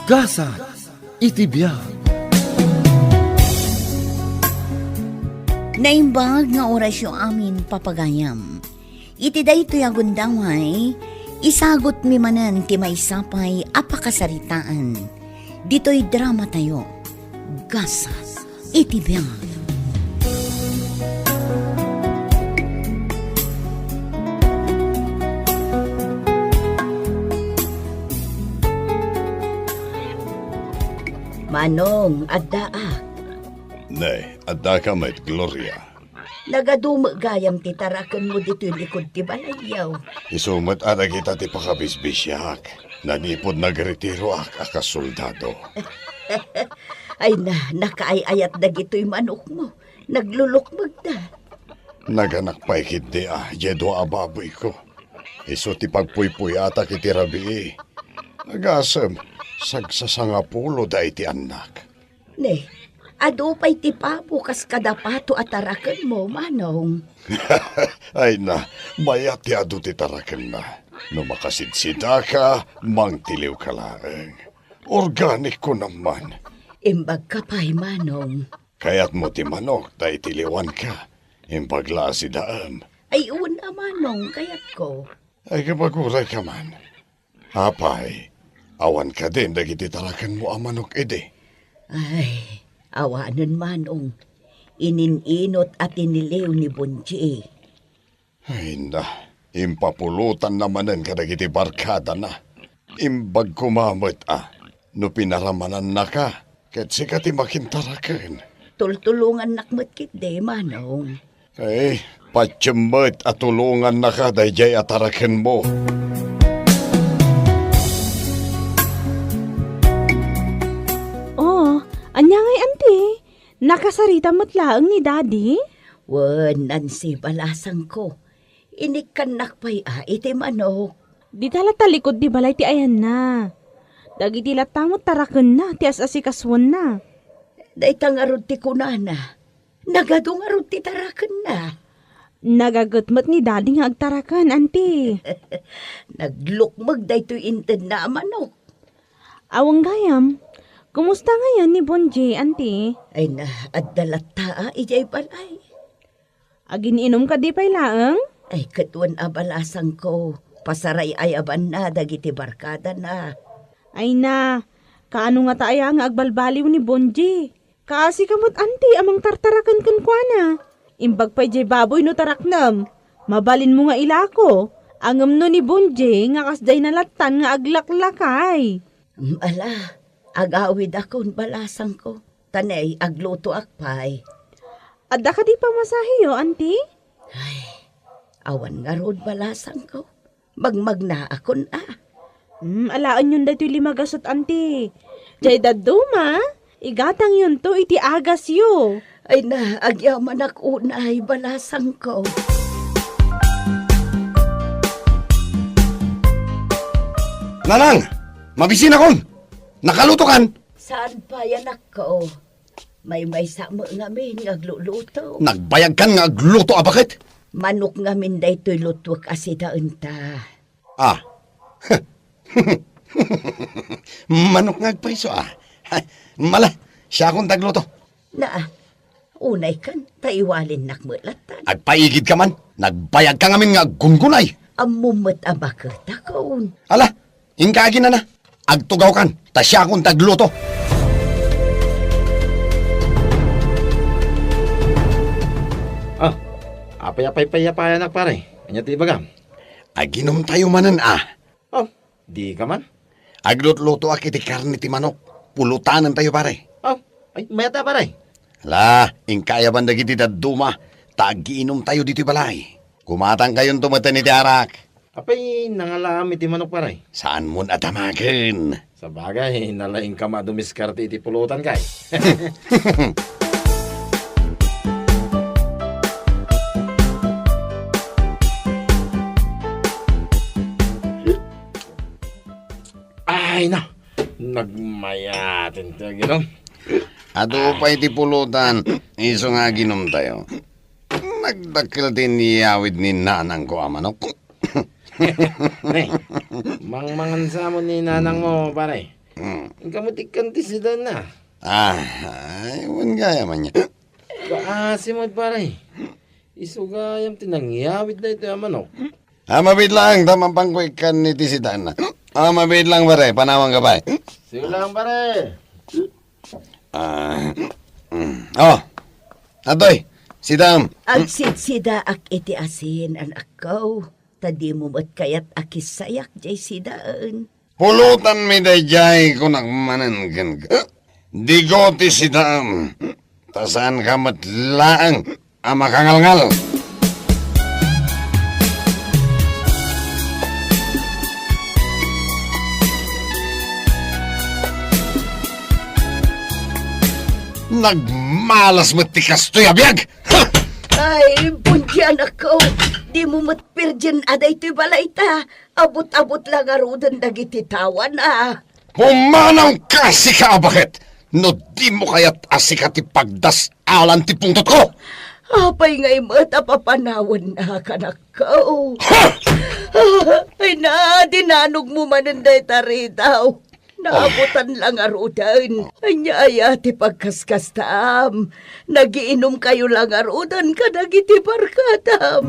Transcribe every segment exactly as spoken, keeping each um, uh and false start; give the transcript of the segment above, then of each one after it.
Gasat iti biag. Naimbag nga orasyo amin, papagayam. Iti daytoy a gundaway, isagutmi manen ti maysa pay a pakasaritaan. Ditoy dramatayo, Gasat iti biag. Manong, addaak. Ne, addaka met, Gloria. Nagadu met gayam ti tarakenmo ditoy likud ti balayyo. Isu met a dagita ti pakabisbisiak. Nanipud nagretiroak a kas soldado. Ay na, nakaay-ayat dagitoy manokmo. Naglulukmegda. Naganak pay ketdi a, diay dua a baboyko. Isu ti pagpuypuyatak iti rabii. Agasem, sagsasangapulo da iti annak. Ne, adu pay ti pabo kas kada pato a tarakenmo, Manong. Ay na, mayat ti adu ti tarakenna. No makasidsidaka, mangtiliwka laeng. Organik ko naman. Imbagka pay, Manong. Kayatmo ti manok ta itiliwanka. Imbag la a sidaem. Ay, wen a, Manong, kayatko. Ay, kapaguray ka man. Apay, awan kadin dagiti tarakenmo a manok idi? Ay, awanen, Manong. Ininunot a tiniliw ni Bonji. Ay na, impapulotanna manen kadagiti barkadana. Imbag koma met a, no pinaramanannaka, ket sika ti makintaraken. Tultulongannak met ketdi, Manong. Eh, patiem met a tulongannaka daydiay a tarakenmo. Oh, ania ngay, Auntie? Nakasarita met laeng ni Daddy? Wen, Nancy, balasangko. Inikkannak pay a iti manok. Dita latta likud ti balay ti ayanna. Dagiti latta met tarakenna ti as-asikasuenna. Dayta ngarud ti kunana. Nagadu ngarud ti tarakenna. Nagaget met ni Daddy nga agtaraken, Auntie. Naglukmeg daytoy intedna a manok. Awan gayam, kumusta ngayen ni Bonji, Auntie? Ay na, adda latta a idiay balay. Agin-inum kadi pay laeng? Ay, ket wen a balasangko, pasaray-ayabanna dagiti barkadana. Ay na, kaano ngata aya nga agbalbaliw ni Bonji? Kaasika met, Auntie, a mangtartaraken kenkuana. Imbag pay diay baboy no taraknem. Mabalinmo nga ilako, ngem no ni Bonji nga kasdiay nalattan nga aglaklakay. Mm, ala, agawidakon, balasangko. Ta ne, aglutoak pay. Adda kadi pamasaheyo, Auntie? Ay, awan ngarud, balasangko. Magmagnaakon a. Hmm, alaenyon daytoy lima gasut, Auntie. Diay dadduma, igatangyonto iti agasyo. Ay na, agyamanak unay, balasangko. Nanang! Mabisinakon! Nakalutokan? Saan pay, anakko? Maymaysa met ngamin nga agluluto. Nagbayagkan nga agluto a baket? Manok ngamin daytoy lutuek a sidaenta. Ah. Manok nga agpriso, ah. Mala, siakon ti agluto. Na, unay kan, ta iwalinnak met lattan. Agpaigidka man, nagbayagka ngamin nga aggunggunay. Ammom met a baketakon. Ala, inka aginana, agtugawkan, ta siakon ti agluto. Ah, apay a paypayapayanak, pare? Ania ti ibagam? Aginumtayo manen a. Oh, dika man? Aglutlutoak iti karne ti manok. Pulotanentayo, pare. Oh, ay, mayat a, pare. Ala, inka ayaban dagiti dadduma, ta agiinumtayo ditoy balay. Kumatangkayonto metten iti arak. Apay, nangalaam iti manok, pare? Saanmon a damagen. Sabagay, nalaingka a dumiskarte iti pulotan, kay. Ay, na. Nagmayaten ti aginom. Adu pay ti pulotan, isu nga aginumtayo. Nagdakkel ti inyawid ni nanangko a manok. Ne, mangmangan sa mo ni nanang mo, pare. Mm. Inka met ikkan ti sidaenna. Ah, ay, wen gayam ania. Kaasi met, pare. Isu gayam ti nangyawid daytoy a manok. Ah, mabiit lang, ta mapanko ikkan iti sidaenna. Ah, mabiit lang, pare, panawanka pay. Sige lang, pare. Ah, mm. Oh, atoy, sidaem. Agsitsidaak iti asin, anakko, ta dimo met kayat a kissayak jay sidaen. Pulotanmi dayjay, kunak manen kenka. Digo ti sidaem, ta saanka met laeng a makangalngal. Nagmalas met ti kastoy a biag! Ha! Ay, Bonji, anakko, dimo met pirjen a daytoy balayta. Abut-abut la ngaruden dagiti tawana. Pumanawka, sika a baket! No dimo kayat a sika ti pagdas-alan ti pungtotko! Apay ngay met a papanawennak, anakko? Ha! Ay na, dinanogmo manen dayta ridaw. Naabutan la ngaruden. Ania aya ti pagkaskastaam? Nagiinumkayo la ngaruden kadagiti barkadam.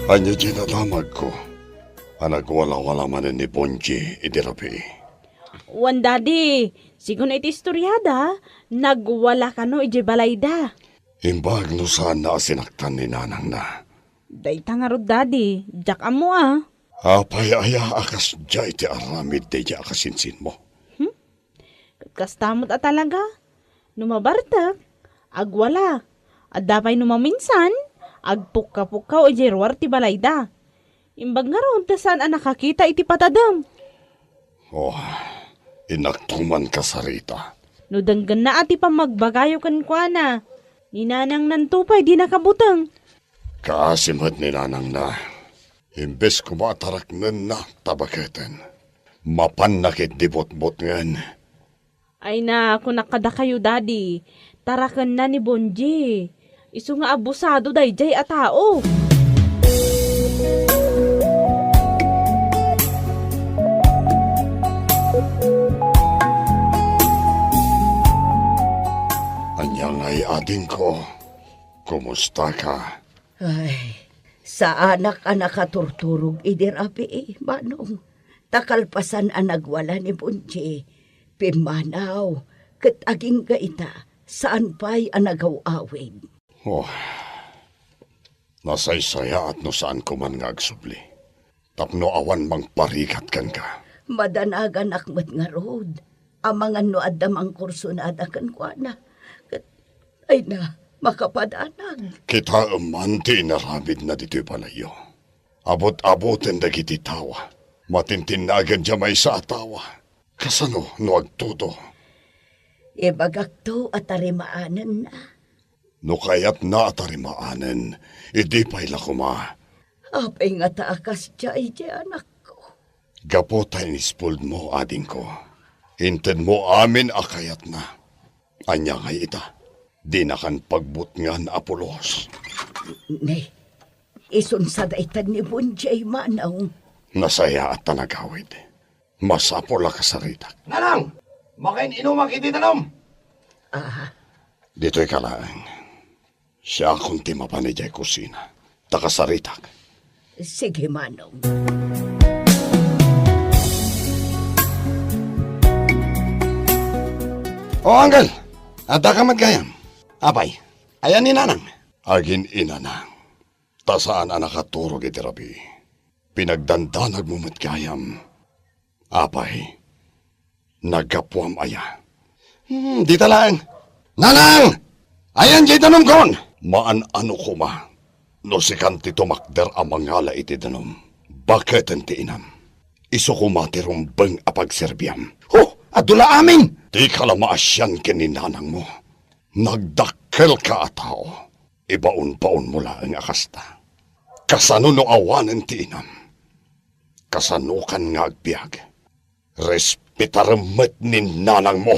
Ania diay nadamagko a nagwalawala manen ni Bonji idi rabii? Wen, Daddy, sigun iti istoriada, nagwala kano idiay balayda. Imbag no saanna a sinaktan ni nanangna. Dayta ngarud, Daddy, diak ammo a. Apay aya a kasdiay ti aramid daydiay a kasinsinmo? Hmm? Ket kasta met a talaga. No mabartek, agwala. Adda pay no maminsan, agpukka-pukkaw idiay ruar ti balayda. Imbag ngarud ta saan a nakakita iti patadem. Oh, innakto man kasarita. No denggenna a ti pammagbagayo kenkuana, ni nanangnanto pay dinaka buteng. Kaasi met ni nanangna. Imbes koma a taraknenna ta baketen, mapanna ketdi butbutngen. Ay na, kunak kadakayo, Daddy, tarakenna ni Bonji. Isu nga abusado daydiay a tao. Ania ngay, adingko? Kumustaka? Ay, saanak a nakaturturog idi rabii, Manong. Ta kalpasan a nagwala ni Bonji, pimmanaw, ket agingga ita, saan pay a nagaw-awid. Oh, nasaysayaat no saanko man nga agsubli. Tapno awan mangparigat kenka. Madanaganak met ngarud, amangan no adda mangkursunada kenkuana. Ket, ay na, makapadanag. Kitaem man ti inaramidna ditoy balayyo. Abut-abuten dagiti tawa. Matintinnagen diay maysa a tawa. Kasano no agtudo? Ibagakto a tarimaanenna. No kayatna a tarimaanen, idi pay la koma. Apay ngata a kasdiay, anakko? Gapu ta inispuldmo, adingko. Intedmo amin a kayatna. Ania ngay ita? Dinakan pagbutngan a pulos. Ne, isun sa daytan ni Bonji, Manong. Nasayaat ta nagawid. Masapul a kasaritak. Nanang! Makain-inumak iti danum! Ah. Ditoyka laeng. Siakon ti mapan idiay kusina. Ta kasaritak. Sige, Manong. O, Uncle! Addaka met gayam. Apay, ayan ni Nanang? Agin-inana. Ta saan a nakaturog iti rabii. Pinagdandanagmo met gayam. Apay, naggapuam aya? Hmm, dita laeng. Nanang! Ayan diay danumkon! Maan-ano koma no sikan ti tumakder a mangala iti danum. Baketen ti inam. Isu koma ti rumbeng a pagserbiam. Ho! Adu la amin! Dika la maasian ken ni nanangmo. Nagdakkelka a tao. Ibaonbaonmo laeng a kasta. Kasano no awanen ti inam? Kasanokan nga agbiag? Respetarem met ni nanangmo.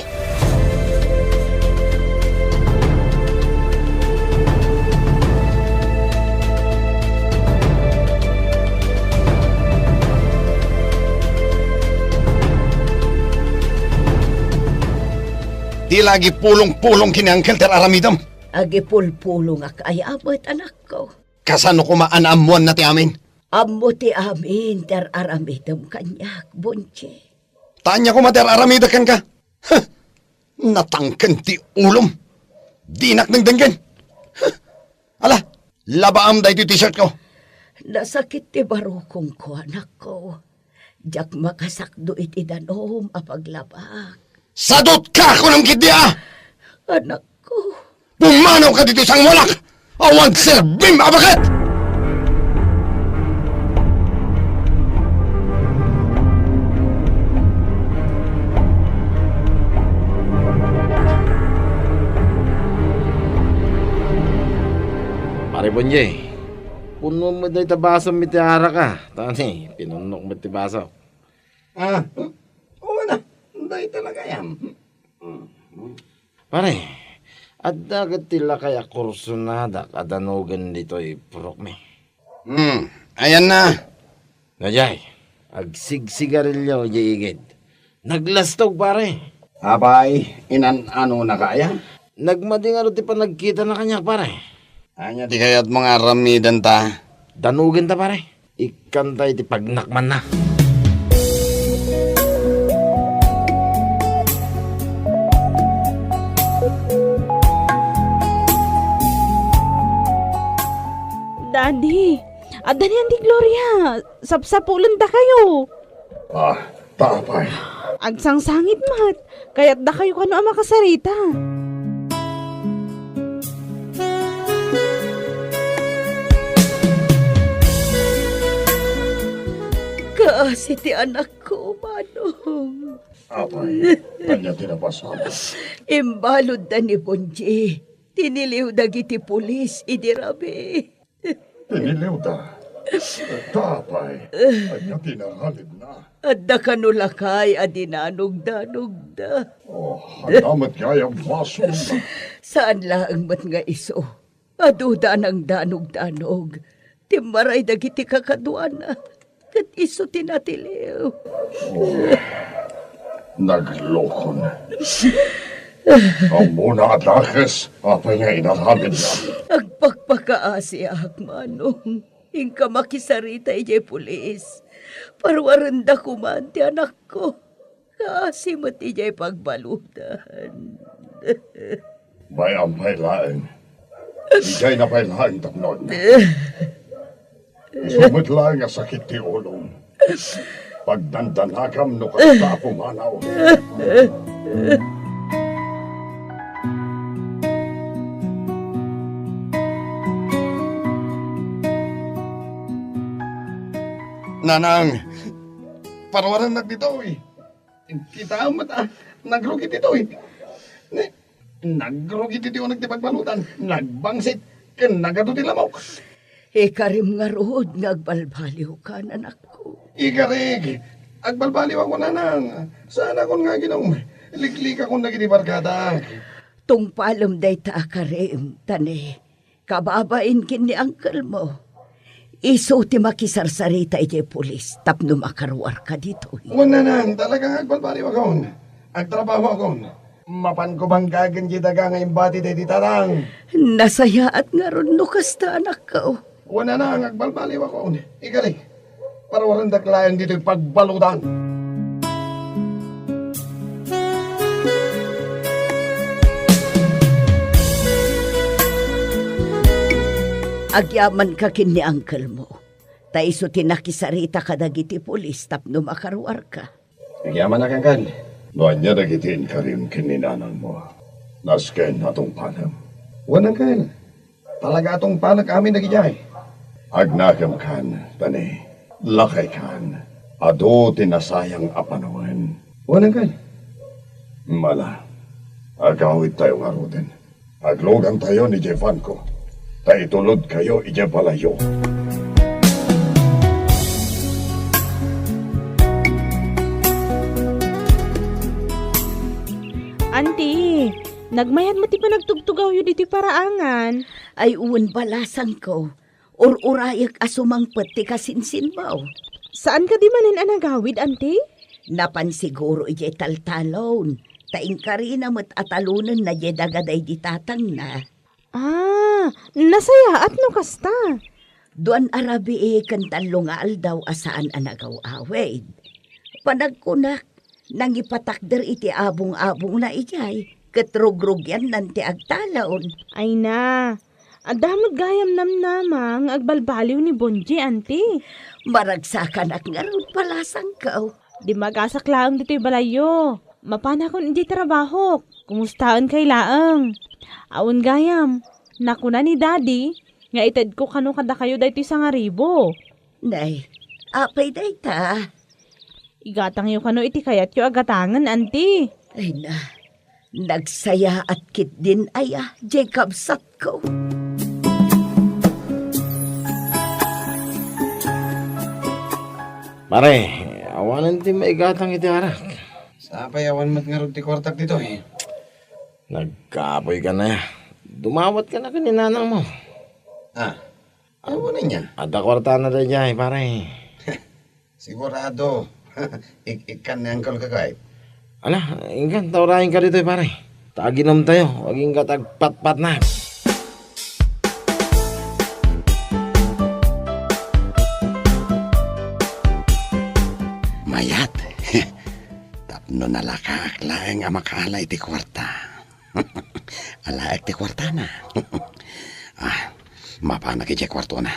Di la agipulong-pulong ken ni Uncle ti ar-aramidem. Agipulpulongak aya met, anakko. Kasano koma a naammoanna ti amin? Ammo ti amin ti ar-aramidem kaniak, Bonji. Ta ania koma ti ar-aramidek kenka? Huh! Natangken ti ulom. Dinak dengdenggen. Huh! Ala, labaam daytoy t-shirtko. Nasakit ti barukongko, anakko. Diak makasakdo iti danum a paglabak. Sadutka, kunam ketdi a! Anakko. Pumanawka ditoy sangwalak! Awan serbim a baket! Pare Bonjay, puno met dayta basom iti arak a. Tani, pinunok met ti baso. Ah, oo na. Dayta la gayam. Pare, adda ket ti lakay a kursonadak a danugen ditoy purokmi. Hmm, ayanna. Daydiay, agsigsigarilio diay igid. Naglastog, pare. Apay, inan-anonaka aya? Nagmadi ngarud ti panagkitana kaniak, pare. Ania ti kayatmo nga aramidenta? Danugenta, pare. Ikkanta iti pagnakmanna. Daddy, adda ni Auntie Gloria. Sapsapulendakayo. Ah, ta apay? Agsangsangit met. Kayatdakayo kano a makasarita. Kaasi ti anakko, Manong. Apay, ania ti napasamak? Imbaludda ni Bonji. Tiniliw dagiti pulis idi rabii. Tiniliwda? Ta apay, ania ti naralidna? Adda kano lakay a dinanugdanugda. Oh, adda met gayam basol. Saan laeng met nga isu. Aduda a nangdanugdanug. Timmaray dagiti kakaduana. Ket isu ti natiliw. Oh, naglokon. Ammona a dakes, apay nga inaramidna? Agpakpakaasiak, Manong. Inka makisarita idiay pulis. Paruarenda koman ti anakko. Kaasi met idiay pagbaludan. Bay-am pay laeng. Idiay na pay laeng tapnon. Isu met laeng a sakit ti ulom. Pagdandanakam no kasta a pumanaw. Nanang, paruarennak ditoy. Kitaem met a, nagrugi ditoy. Ni, nagrugi ditoy uneg ti pagbaludan, nagbangsit, ken nagadu ti lamok. Ikarim ngarud nga agbalbaliwkan, anakko. Ikarik, agbalbaliwakon, nanang. Saanakon nga aginom. Liklikakon dagiti barkadak. Tungpalem dayta a karim, ta ne, kababain ken ni uncle mo. Isu ti makisarsarita idiay pulis tapno makaruarka ditoy. Wen, nanang, talaga nga agbalbaliwakon. Agtrabahoakon. Mapanko banggagen diay daga nga imbati daydi tatang. Nasayaat ngarud no kasta, anakko. Wen, nanang, agbalbaliwakon. Ikari, paruarendak laeng ditoy pagbaludan. Agyamanka ken ni uncle mo. Ta isu ti nakisarita kadagiti pulis tapno makaruarka. Agyamanak, uncle. No ania dagiti inkarim ken ni nanangmo, nasken a tungpalem. Wen, uncle. Talaga a tungpalek amin dagidiay. Agnakemkan, ta ne, lakaykan. Adu ti nasayang a panawen. Wen, uncle. Mala, agawidtayo ngaruden. Aglugantayon idiay vanko, ta itulodkayo idiay balayyo. Auntie, nagmayat met ti panagtugtugawyo ditoy paraangan. Ay, wen, balasangko. Ur-urayek a sumangpet ti kasinsinmo. Saan kadi manen a nagawid, Auntie? Napan siguro idiay taltalon. Ta inkarina met a talonenna diay daga daydi tatangna. Ah, nasayaat no kasta. Duan a rabii ken tallo nga aldaw a saan a nagaw-awid. Panagkunak, nangipatakder iti abong-abongna idiay, ket rugrugyannan ti agtalon. Ay na, adda met gayam namnama nga agbalbaliw ni Bonji, anti. Maragsakanak ngarud, palasangko. Dimmagasak laeng ditoy balayyo. Mapanakon idiay trabahok. Kumustaenkayo laeng? Awan gayam, nakuna ni Daddy nga itedko kano kadakayo daytoy sangaribu. Nay, apay dayta? Igatangyo kano iti kayatyo a gatangen, anti. Ay na, nagsayaat ketdin aya, diay kabsatko. Pare, awanen ti maigatang iti arak. Sapay awan met ngarud ti kuartak ditoy. Nagkapoy ka na. Dumawat ka na ken ni nanangmo. Ah, ania? Adda kuartana daydiay, pare. Sigurado. Ik-, ikkan ni Uncle Kakay. Ala, inkan, ta urayenka ditoy, pare. Ta aginomtayo, agingga ti agpatpatnak. Mayat. Tapno nalakaak laeng a makaala iti kuarta. Alaek ti kuartana. Ah, mapanak idiay kuartona.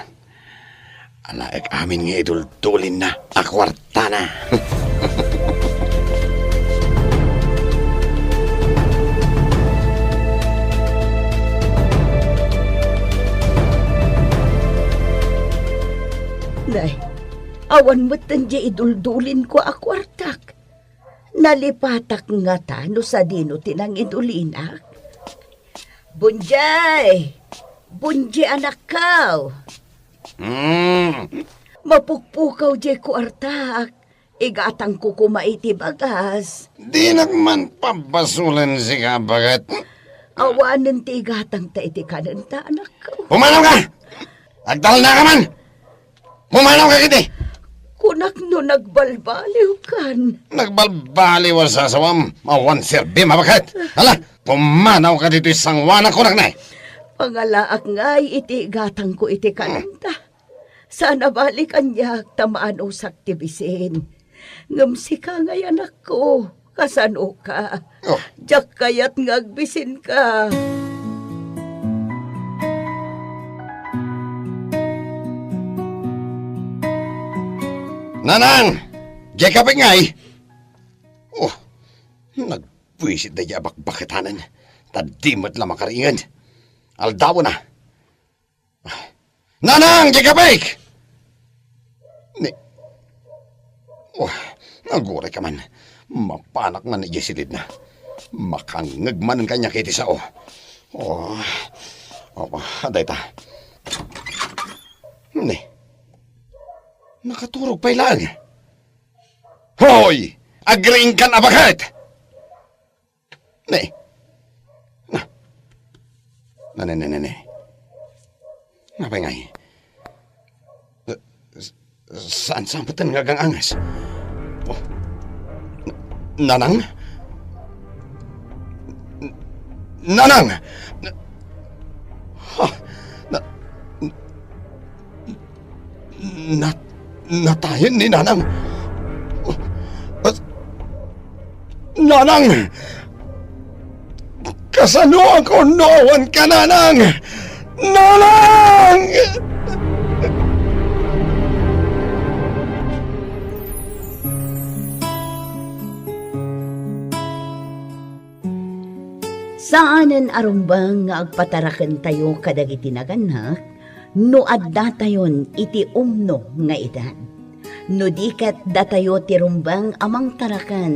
Alaek amin nga iduldulinna a kuartana. Nay, awan metten diay iduldulinko a kuartak. Nalipatak ngata no sadino ti nangidulinak? Bonjay! Bonjay, anakko! Mm. Mapukpukaw diay kuartak. Igatangko koma iti bagas. Dinak man pabasolen sika, baket. Awanen ti igatangta iti kanenta, anakko. Pumanaw ka! Agtalna ka man! Pumanaw ka iti! Kunak no nagbalbaliw kan. Nagbalbaliw a sasawam, awan serbim a baket. Ala, pumanaw ka ditoy sanguanak, kunak na. Pangalaak ngay iti igatangko iti kanenta. Saan a bali kaniak ta maanusak ti bisin. Ngem sika ngay, anakko, kasanoka? Oh. Diak kayat nga agbisinka. Nanang! Diay kapek ngay? Oh, nagbuisit daydiay a bakbaketanen, ta di met la makaringen. Aldawna. Nanang, diay kapek! Ni, oh, aguray ka man. Mapanak man idiay silidna. Makangngeg manen kaniak iti sao. Oh, oh, dayta. Ni, nakaturog pay laeng. Hoy! Agriingkan a baket! Ne. Na. Na, ne, ne, ne, ne. Apay ngay? S-, s-, saan, saan metten nga agang-angas? Oh. N-, Nanang? N-, Nanang! Na-, ha? Na-, Nat-, natayen ni Nanang. Nanang! Kasanoak no awan ka, Nanang? Nanang! Saanen a rumbeng nga agpatarakentayo kadagiti nagannak no addatayon iti umno nga edad. No di ket datayo ti rumbeng a mangtaraken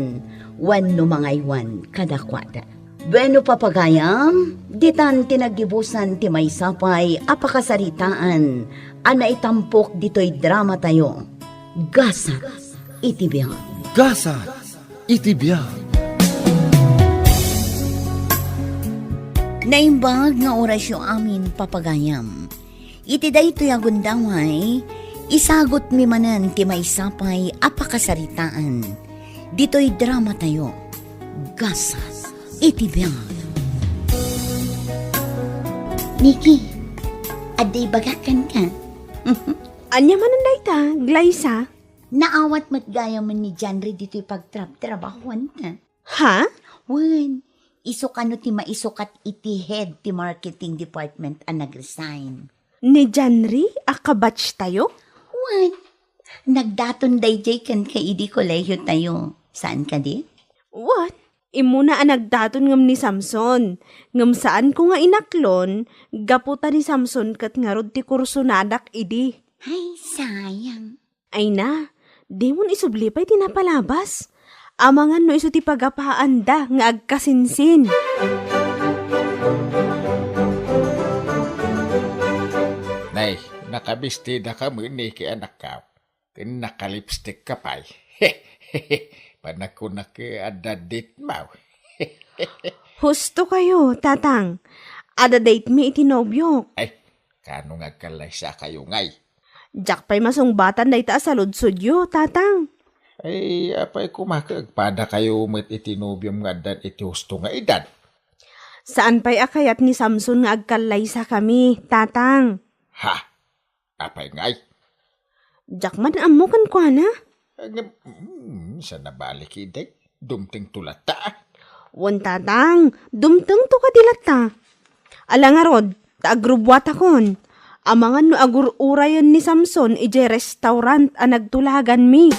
wenno mangaywan kadakuada. Bueno, papagayam, ditan ti naggibusan ti maysa pay a pakasaritaan a naitampok ditoy dramatayo, Gasat iti Biag. Gasat iti biag. Naimbag nga orasyo amin, papagayam. Iti daytoy a gundaway, isagutmi manen ti maysa pay a pakasaritaan ditoy dramatayo. Gasat iti biag. Nikki, adda ibagak kenka. Ania manen dayta, Glyza? Naawat met gayamen ni Janry ditoy pagtrabtrabahuanta. Ha? Wen, isu kano ti maisukat iti head ti marketing department a nag-resign. Ni Janry a kabatch tayo? Wen, nagdaton daydiay kenka idi kolehiyo tayo. Saan kadi? What? Immuna a nagdaton ngem ni Samson. Ngem saanko nga inaklon, gapu ta ni Samson ket ngarud ti kursonadak idi. Ay, sayang. Ay na, dimon isubli pay ti napalabas. Amangan no isu ti pagapaanda nga agkasinsin. Nay, nakabistida ka met, Nikki, anakko. Ken nakalipstick ka pay. Panagkunak, adda date mo. Husto kayo, Tatang. Adda date mi iti nobiok. Ay, kano nga agkallaysa kayo ngay? Diak pay masungbatan dayta a saludsodyo, Tatang. Ay, apay koma ket agpada kayo met iti nobiom nga addan iti husto nga edad? Saan pay a kayat ni Samson nga agkallaysa kami, Tatang? Ha? Apay ngay? Diak man ammo kenkuana. Ngem, mm, sa nabalik idi, dumteng to latta. Wen, Tatang, dumteng to kadi latta. Ala ngarud, ta agrubbuatakon. Amangan no agur-urayen ni Samson idiay restaurant a nagtulaganmi.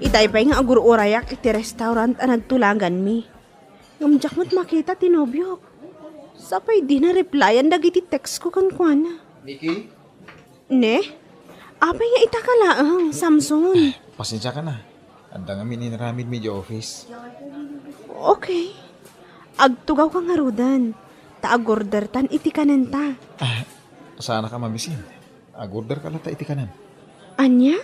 Itay pay nga agur-urayak iti restaurant a nagtulaganmi. Ngem diak met makita ti nobiok. Sapay dina replyan dagiti text ko kenkuana. Nikki? Ne? Apay nga ita ka laeng, Samson? Pasensiaka na. Adda ngamin inaramidmi idiay office. Okay. Agtugawka ngaruden, ta agordertan iti kanenta. Ah, saanak a mabisin. Agorderka latta iti kanem. Ania?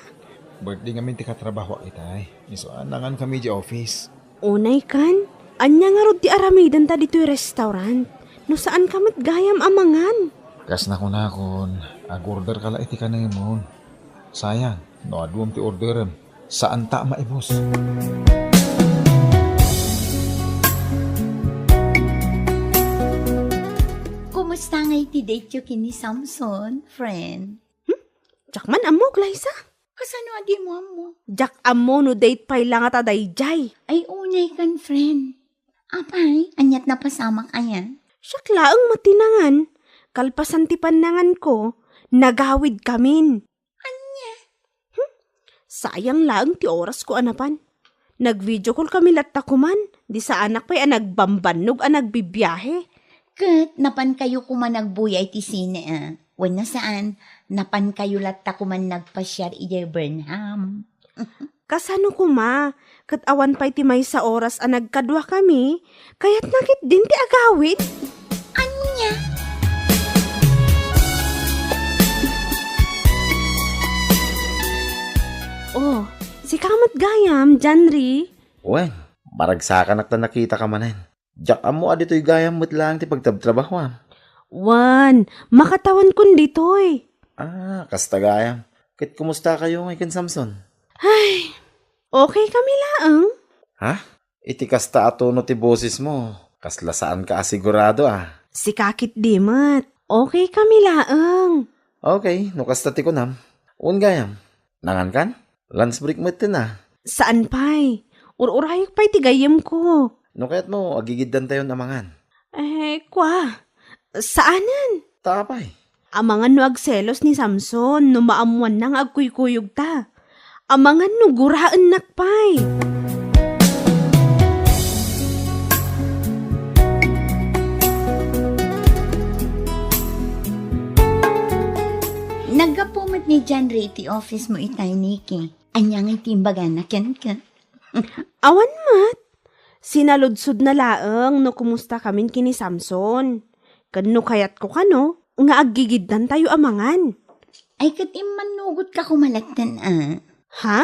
Birthday ngamin ti katrabahoak itay. Isu a nangankami idiay office. Unay kan, ania ngarud ti aramidenta ditoy restaurant? No saanka met gayam a mangan? Kas nakunakon, agorderka la iti kanemon. Sayang, no aduem ti orderem, saanta a maibus. Kumusta ngay ti date yo ken ni Samson, friend? Hmm? Diak man ammo, Glyza. Kasano a dimo ammo? Diak ammo no date pay la ngata daydiay. Ay, unay kan, friend. Apay, aniat napasamak aya? Siak laeng met ti nangan. Kalpasan ti pannanganko, nagawidkamin. Ania? Hmm? Sayang laeng ti orasko a napan. Nag-video call kami latta koman, di saanak pay a nagbambannog a nagbibiahe. Ket napankayo koman agbuyay ti sine, a? Wenno saan, napankayo latta koman nagpasiar idiay Burnham. Kasano koma, ket awan pay ti maysa oras a nagkaduakami, kayatna ketdin ti agawid? Ania? Oh, sika met gayam, Janry. Wen, maragsakanak ta nakitaka manen. Diak ammo a ditoy gayam met laeng ti pagtrabtrabahoam. Wen, makatawankon ditoy. Ah, kasta gayam. Ket kumusta kayo ngay ken Samson? Ay, okay kami laeng. Ha? Iti kasta a tono ti bosesmo, kasla saanka a sigurado a. Sika ketdi met. Okay kami laeng. Okay, no kasta ti kunam. Wen gayam. Nangankan? Lunch break metten a. Saan pay? Ur-urayek pay ti gayyemko. No kayatmo, agigiddantayon a mangan. Eh, kwa. Saanen? Ta apay? Amangan no agselos ni Samson no maammoanna nga agkuykuyogta. Amangan no guraennak pay. Naggapu met ni Janry iti office mo itay, Nikki. Ania ngay ti imbagana kenka? Awan met. Sinaludsodna laeng no kumusta kamin ken ni Samson. Ken no kayatko kano nga aggigiddantayo a mangan. Ay, ket immannugotka koma latten a. Ha?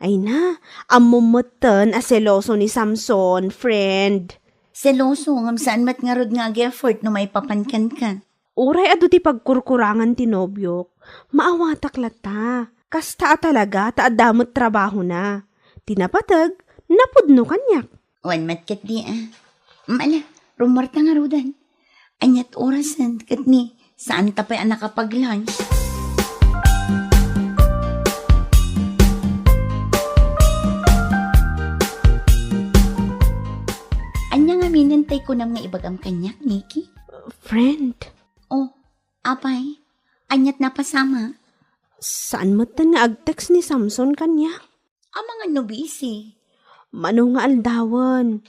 Ay na, ammom metten a seloso ni Samson, friend. Seloso, ngem saan met ngarud nga ag-effort no maipapan kenka. Uray adu ti pagkurkurangan ti nobiok, maawatak latta. Kasta a talaga ta adda met trabahona. Ti napateg, napudno kaniak. Wen met ketdi, a. Mala, rummuarta ngaruden. Aniat orasen ket ni, saanta pay a nakapag-lunch? Ania ngamin tay kunam nga ibagam kaniak, Nikki? Friend. Oh, apay? Aniat napasamak? Saan metten nga ag-text ni Samson kaniak? Amangan no busy. Mano nga aldawen?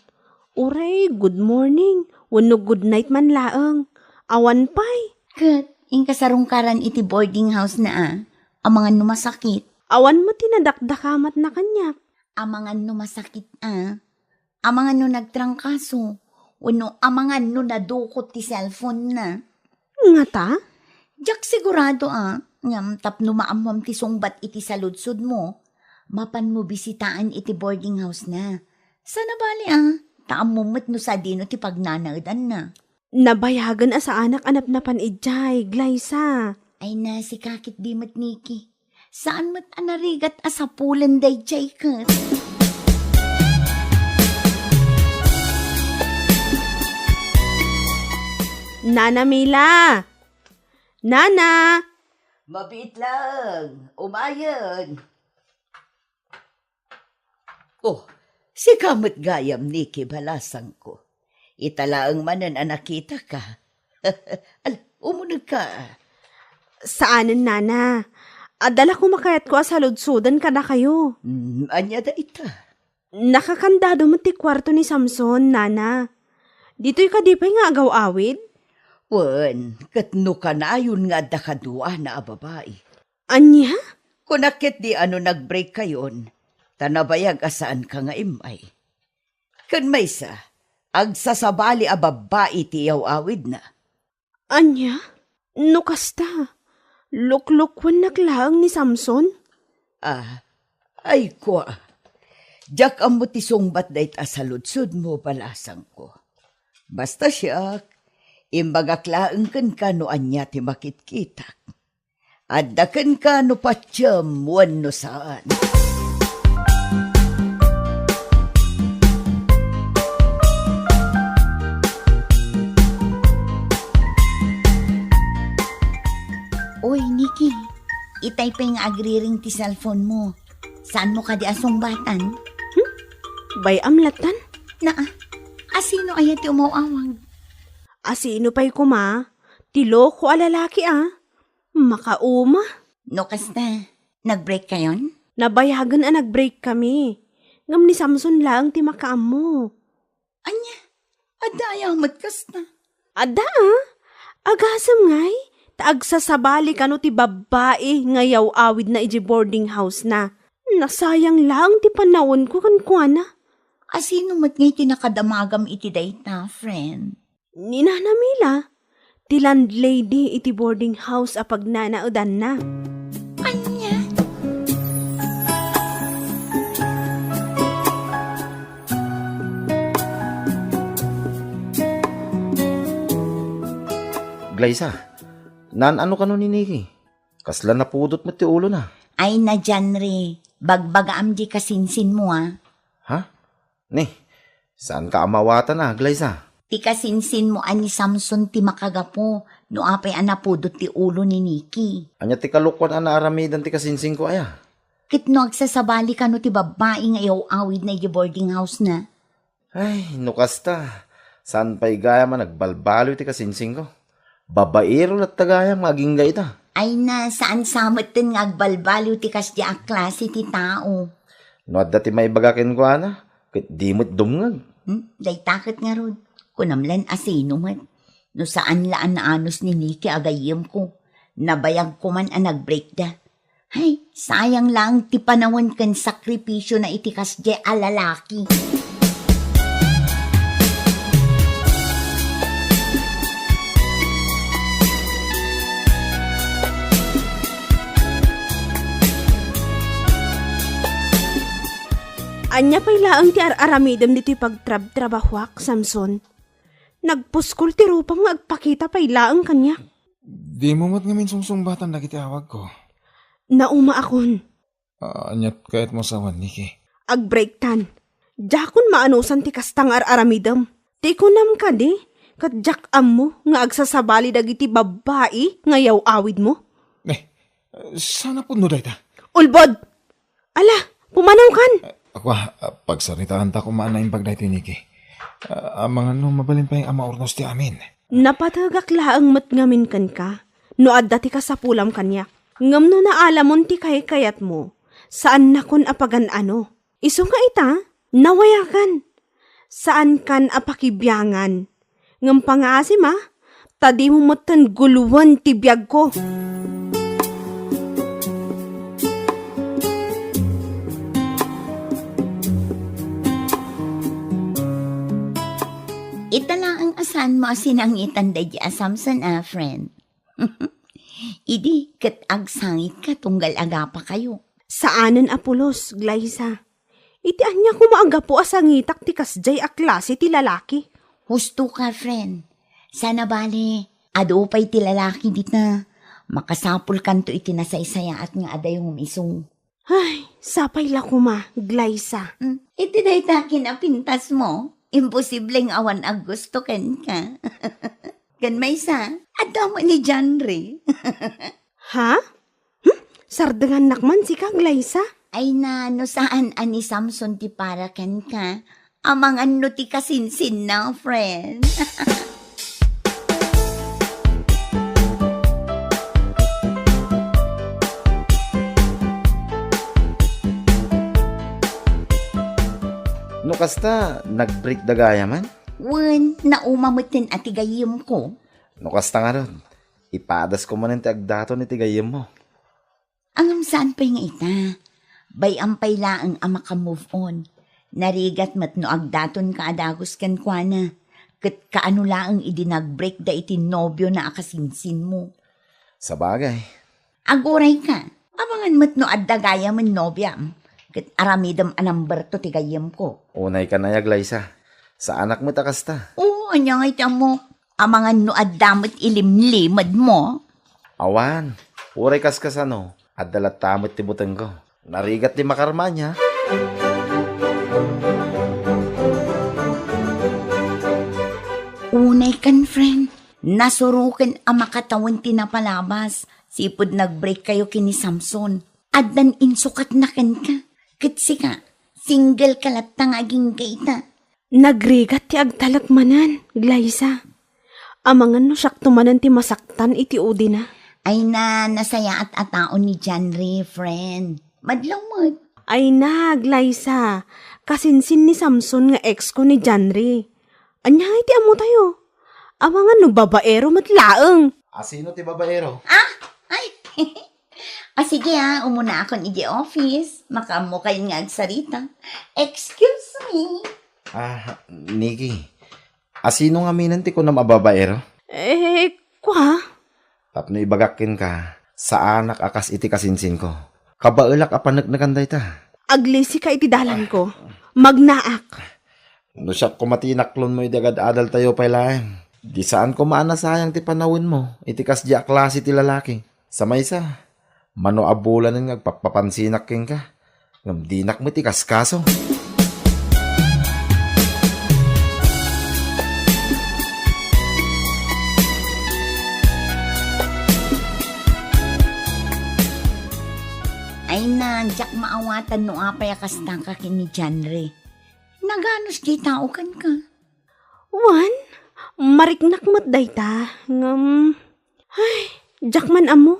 Uray, good morning, wenno good night man laeng. Awan pay. Ket, inka sarungkaran iti boarding house na, a. Amangan no masakit. Awan met ti nadakdakamatna kaniak. Amangan no masakit, a. Amangan no nagtrangkaso, wenno amangan no nadukot ti cellphone na. Ngata? Diak sigurado, a, ngem tapno maammoam ti sungbat iti saludsodmo, mapanmo bisitaen iti boarding house na. Sana bali, a, ta ammom met no sadino ti pagnanaedanna. Nabayagen a saanak a napnapan idiay, Glyza. Ay na, sika ketdi met, Nikki. Saan met a narigat a sapulen daydiay ket. Nana Mila! Nana! Mabiit laeng, umayen. Oh, sika met gayam, Nikki, balasangko. Ita laeng manen a nakitaka. Ala, umunegka. Saanen, Nana. Adda la koma kayatko a saludsoden kadakayo. Hmm, ania dayta? Nakakandado met ti kuarto ni Samson, Nana. Ditoy kadi pay nga agaw-awid? Wen, ket no kanayon nga adda kaduana a babai. Ania? Kunak ketdi a no nag-break kayon, ta nabayag a saanka nga immay. Ken maysa, agsasabali a babbai ti iyaw-awidna. Ania? No kasta, luklukuennak laeng ni Samson? Ah, ay kua. Diak ammo ti sungbat dayta a saludsodmo, balasangko. Basta siak, imbagak laeng kenka no ania ti makitkitak. Adda kenka no patiem wenno saan. Oy, Nikki, itay pay nga agriring ti cellphone mo. Saanmo kadi a sungbatan? Hmm? Bay-am latan? Naa, asino aya ti umaw-awag? Asino pay koma? Ti loko a lalaki, a. Makauma. No kasta, nag-break kayon? Nabayagen a nag-break kami. Ngem ni Samson laeng ti makaammo. Ania? Adda aya met kasta? Adda, a. Agasem ngay, ta agsasabali kano ti babbai nga iyaw-awidna idiay boarding house na. Nasayang laeng ti panawenko kenkuana. Asino met ngay ti nakadamagam iti dayta, friend? Ni Nana Mila, ti landlady iti boarding house a pagnanaedanna. Ania? Glyza, naan-ano kano ni Nikki? Kasla napudot met ti ulona. Ay na, Janre, bagbagaam di kasinsinmo, a. Ha? Ni, saanka a mawatan a, Glyza? Ti kasinsinmo a ni Samson ti makagapu no apay a napudot ti ulo ni Nikki. Ania ti kalokoan a naaramidan ti kasinsinko aya? Ket no agsasabali kano ti babbai nga iyaw-awidna idiay boarding house na? Ay, no kasta, saan pay gayam a nagbalbaliw ti kasinsinko? Babaero latta gayam nga agingga ita. Ay na, saan sa metten nga agbalbaliw ti kasdi a klase ti tao. No adda ti maibaga kenkuana, ket di met dumngeg. Hmm? Dayta ket ngarud, kunam lan asino met. No saan la a naanus ni Nikki a gayyemko, nabayagko man a nag-break da. Ay, sayang laeng ti panawen ken sakripisio na iti kasdiay a lalaki. Ania pay laeng ti ar-aramidem ditoy pagtrabtrabahoak, Samson? Nagpuskol ti rupam nga agpakita pay laeng kaniak. Dimo met ngamin sungsungbatan dagiti awagko. Naumaakon. Ah, aniat kayatmo sa awan, Nikki? Agbreaktan. Diakon maanusan ti kasta nga ar-aramidem. Ti kunam kadi, ket diak ammo nga agsasabali dagiti babbai nga yaw-awidmo? Eh, saan a pudno dayta? Ulbod! Ala, pumanawkan! Eh, ako, ah, pagsaritaanta koma a naimbag daytoy, Nikki. Ah, amangan no mabalin pay a maurnos ti amin. Napategak laeng met ngamin kenka no adda ti kasapulam kaniak. Ngem no naalamon ti kaykayatmo, saannakon a pagan-ano. Isu nga ita, nawayakan. Saankan a pakibiangan. Ngem pangaasim a, ta dimo metten guluwen ti biagko. Ita laeng a saanmo a sinangitan daydi a Samson a, friend. Idi ket agsangitka tunggal agapakayo. Saanen a pulos, Glyza. Iti ania koma a gapu a sangitak ti kasdiay a klase ti lalaki? Husto ka, friend. Sana bale, adu pay ti lalaki dita. Makasapulkanto iti nasaysayaat nga adayom isu. Ay, sapay la koma, Glyza. Mm, iti dayta kinapintasmo, imposible nga awan aggusto kenka. Ken maysa, adda met ni Janry. Ha? Hmm? Sardengannak man sika, Glyza? Ay na, no saan a ni Samson ti para kenka, amangan no ti kasinsinna, friend. No kasta, nag-break da gayamen? Wen, nauma metten a ti gayyemko. No kasta ngarud, ipadasko manen ti agdaton iti gayyemmo. Ngem saan pay nga ita. Bay-am pay laeng a maka-move on. Narigat met no agdatonka a dagus kenkuana. Ket kaano laeng idi nag-break da iti nobiona a kasinsinmo? Sabagay. Agurayka, amangan met no adda gayamen nobiam. Ket aramidem a number two ti gayyemko. Unay ka nayag, Glyza. Saanak met a kasta. Oo, ania ngay ti ammok? Amangan no adda met ilimlimedmo. Awan, uray kaskasano, adda latta met ti butengko. Narigat ti makarmania. Unay kan, friend, nasuroken a makatawen ti napalabas, sipud nag-break kayo ken ni Samson. Addan insukatna kenka. Ket sika, single ka latta nga agingga ita. Nagrigat ti agtalek manen, Glyza. Amangan no siakto manen ti masaktan iti udina. Ay na, nasayaat a tao ni Janry, friend. Madlaw met. Ay na, Glyza. Kasinsin ni Samson nga ex ko ni Janry. Ania ngay ti ammo tayo? Amangan no babaero met laeng. Asino ti babaero? Ah? Ay! Ah, sige ah, umuna akon iti office. Makaammo kayon nga agsarita. Excuse me. Ah, Nikki, asino ngaminen ti kunam a babaero? Eh, kua? Tapno ibagak kenka, saanak a kas iti kasinsinko. Kabaelak a paneknekan dayta. Aglisi ka iti dalanko. Magnaak. No siak koma ti inaklonmo idi agad-adaltayo pay laeng. Di saan koma a nasayang ti panawenmo iti kasdi a klase ti lalaki. Sa maysa, mano a bulanen nga agpappapansinak kenka, ngem dinak met ikaskaso. Ay na, diak maawatan no apay a kastaka ken ni Janry. Naganos diay tao kenka? Wen, mariknak met dayta, ngem, ay, diak man ammo.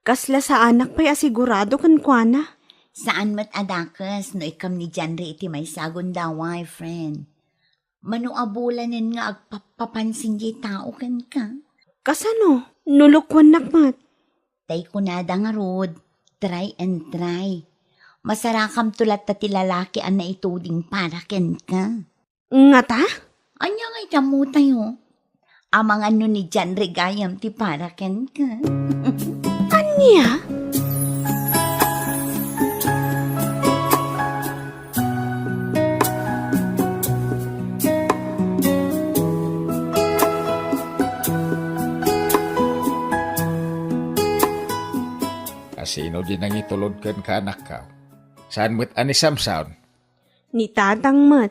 Kasla saanak pay a sigurado kenkuana. Saan met a dakes no ikkam ni Janry iti maysa a gundaway, friend. Mano a bulanen nga agpappapansin diay tao kenka? Kasano? No lokoennak met? Tay kunada ngarud, try and try. Masarakamto latta ti lalaki a naituding para kenka. Ngata? Ania ngay ti ammo tayo? Amangan no ni Janry gayam ti para kenka. Ania? Idi nangitulod kenka, anakko. Saan met a ni Samson? Ni tatang met.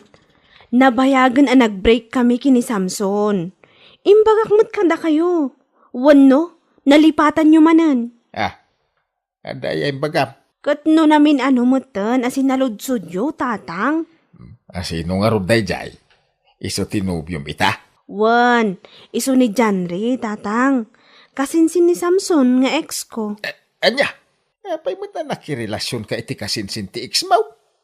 Nabayagen a nag-break kami ken ni Samson. Imbagak met kadakayo. Wenno, nalipatanyo manen. Ah, adda aya imbagam? Ket no namin-ano metten a sinaludsodyo, tatang? A sino ngarud daydiay? Isu ti nobiom ita? Wen, isu ni Janry, tatang. Kasinsin ni Samson nga ex ko. Eh, ania? Apay met a nakirelasionka iti kasinsin ti ex mo?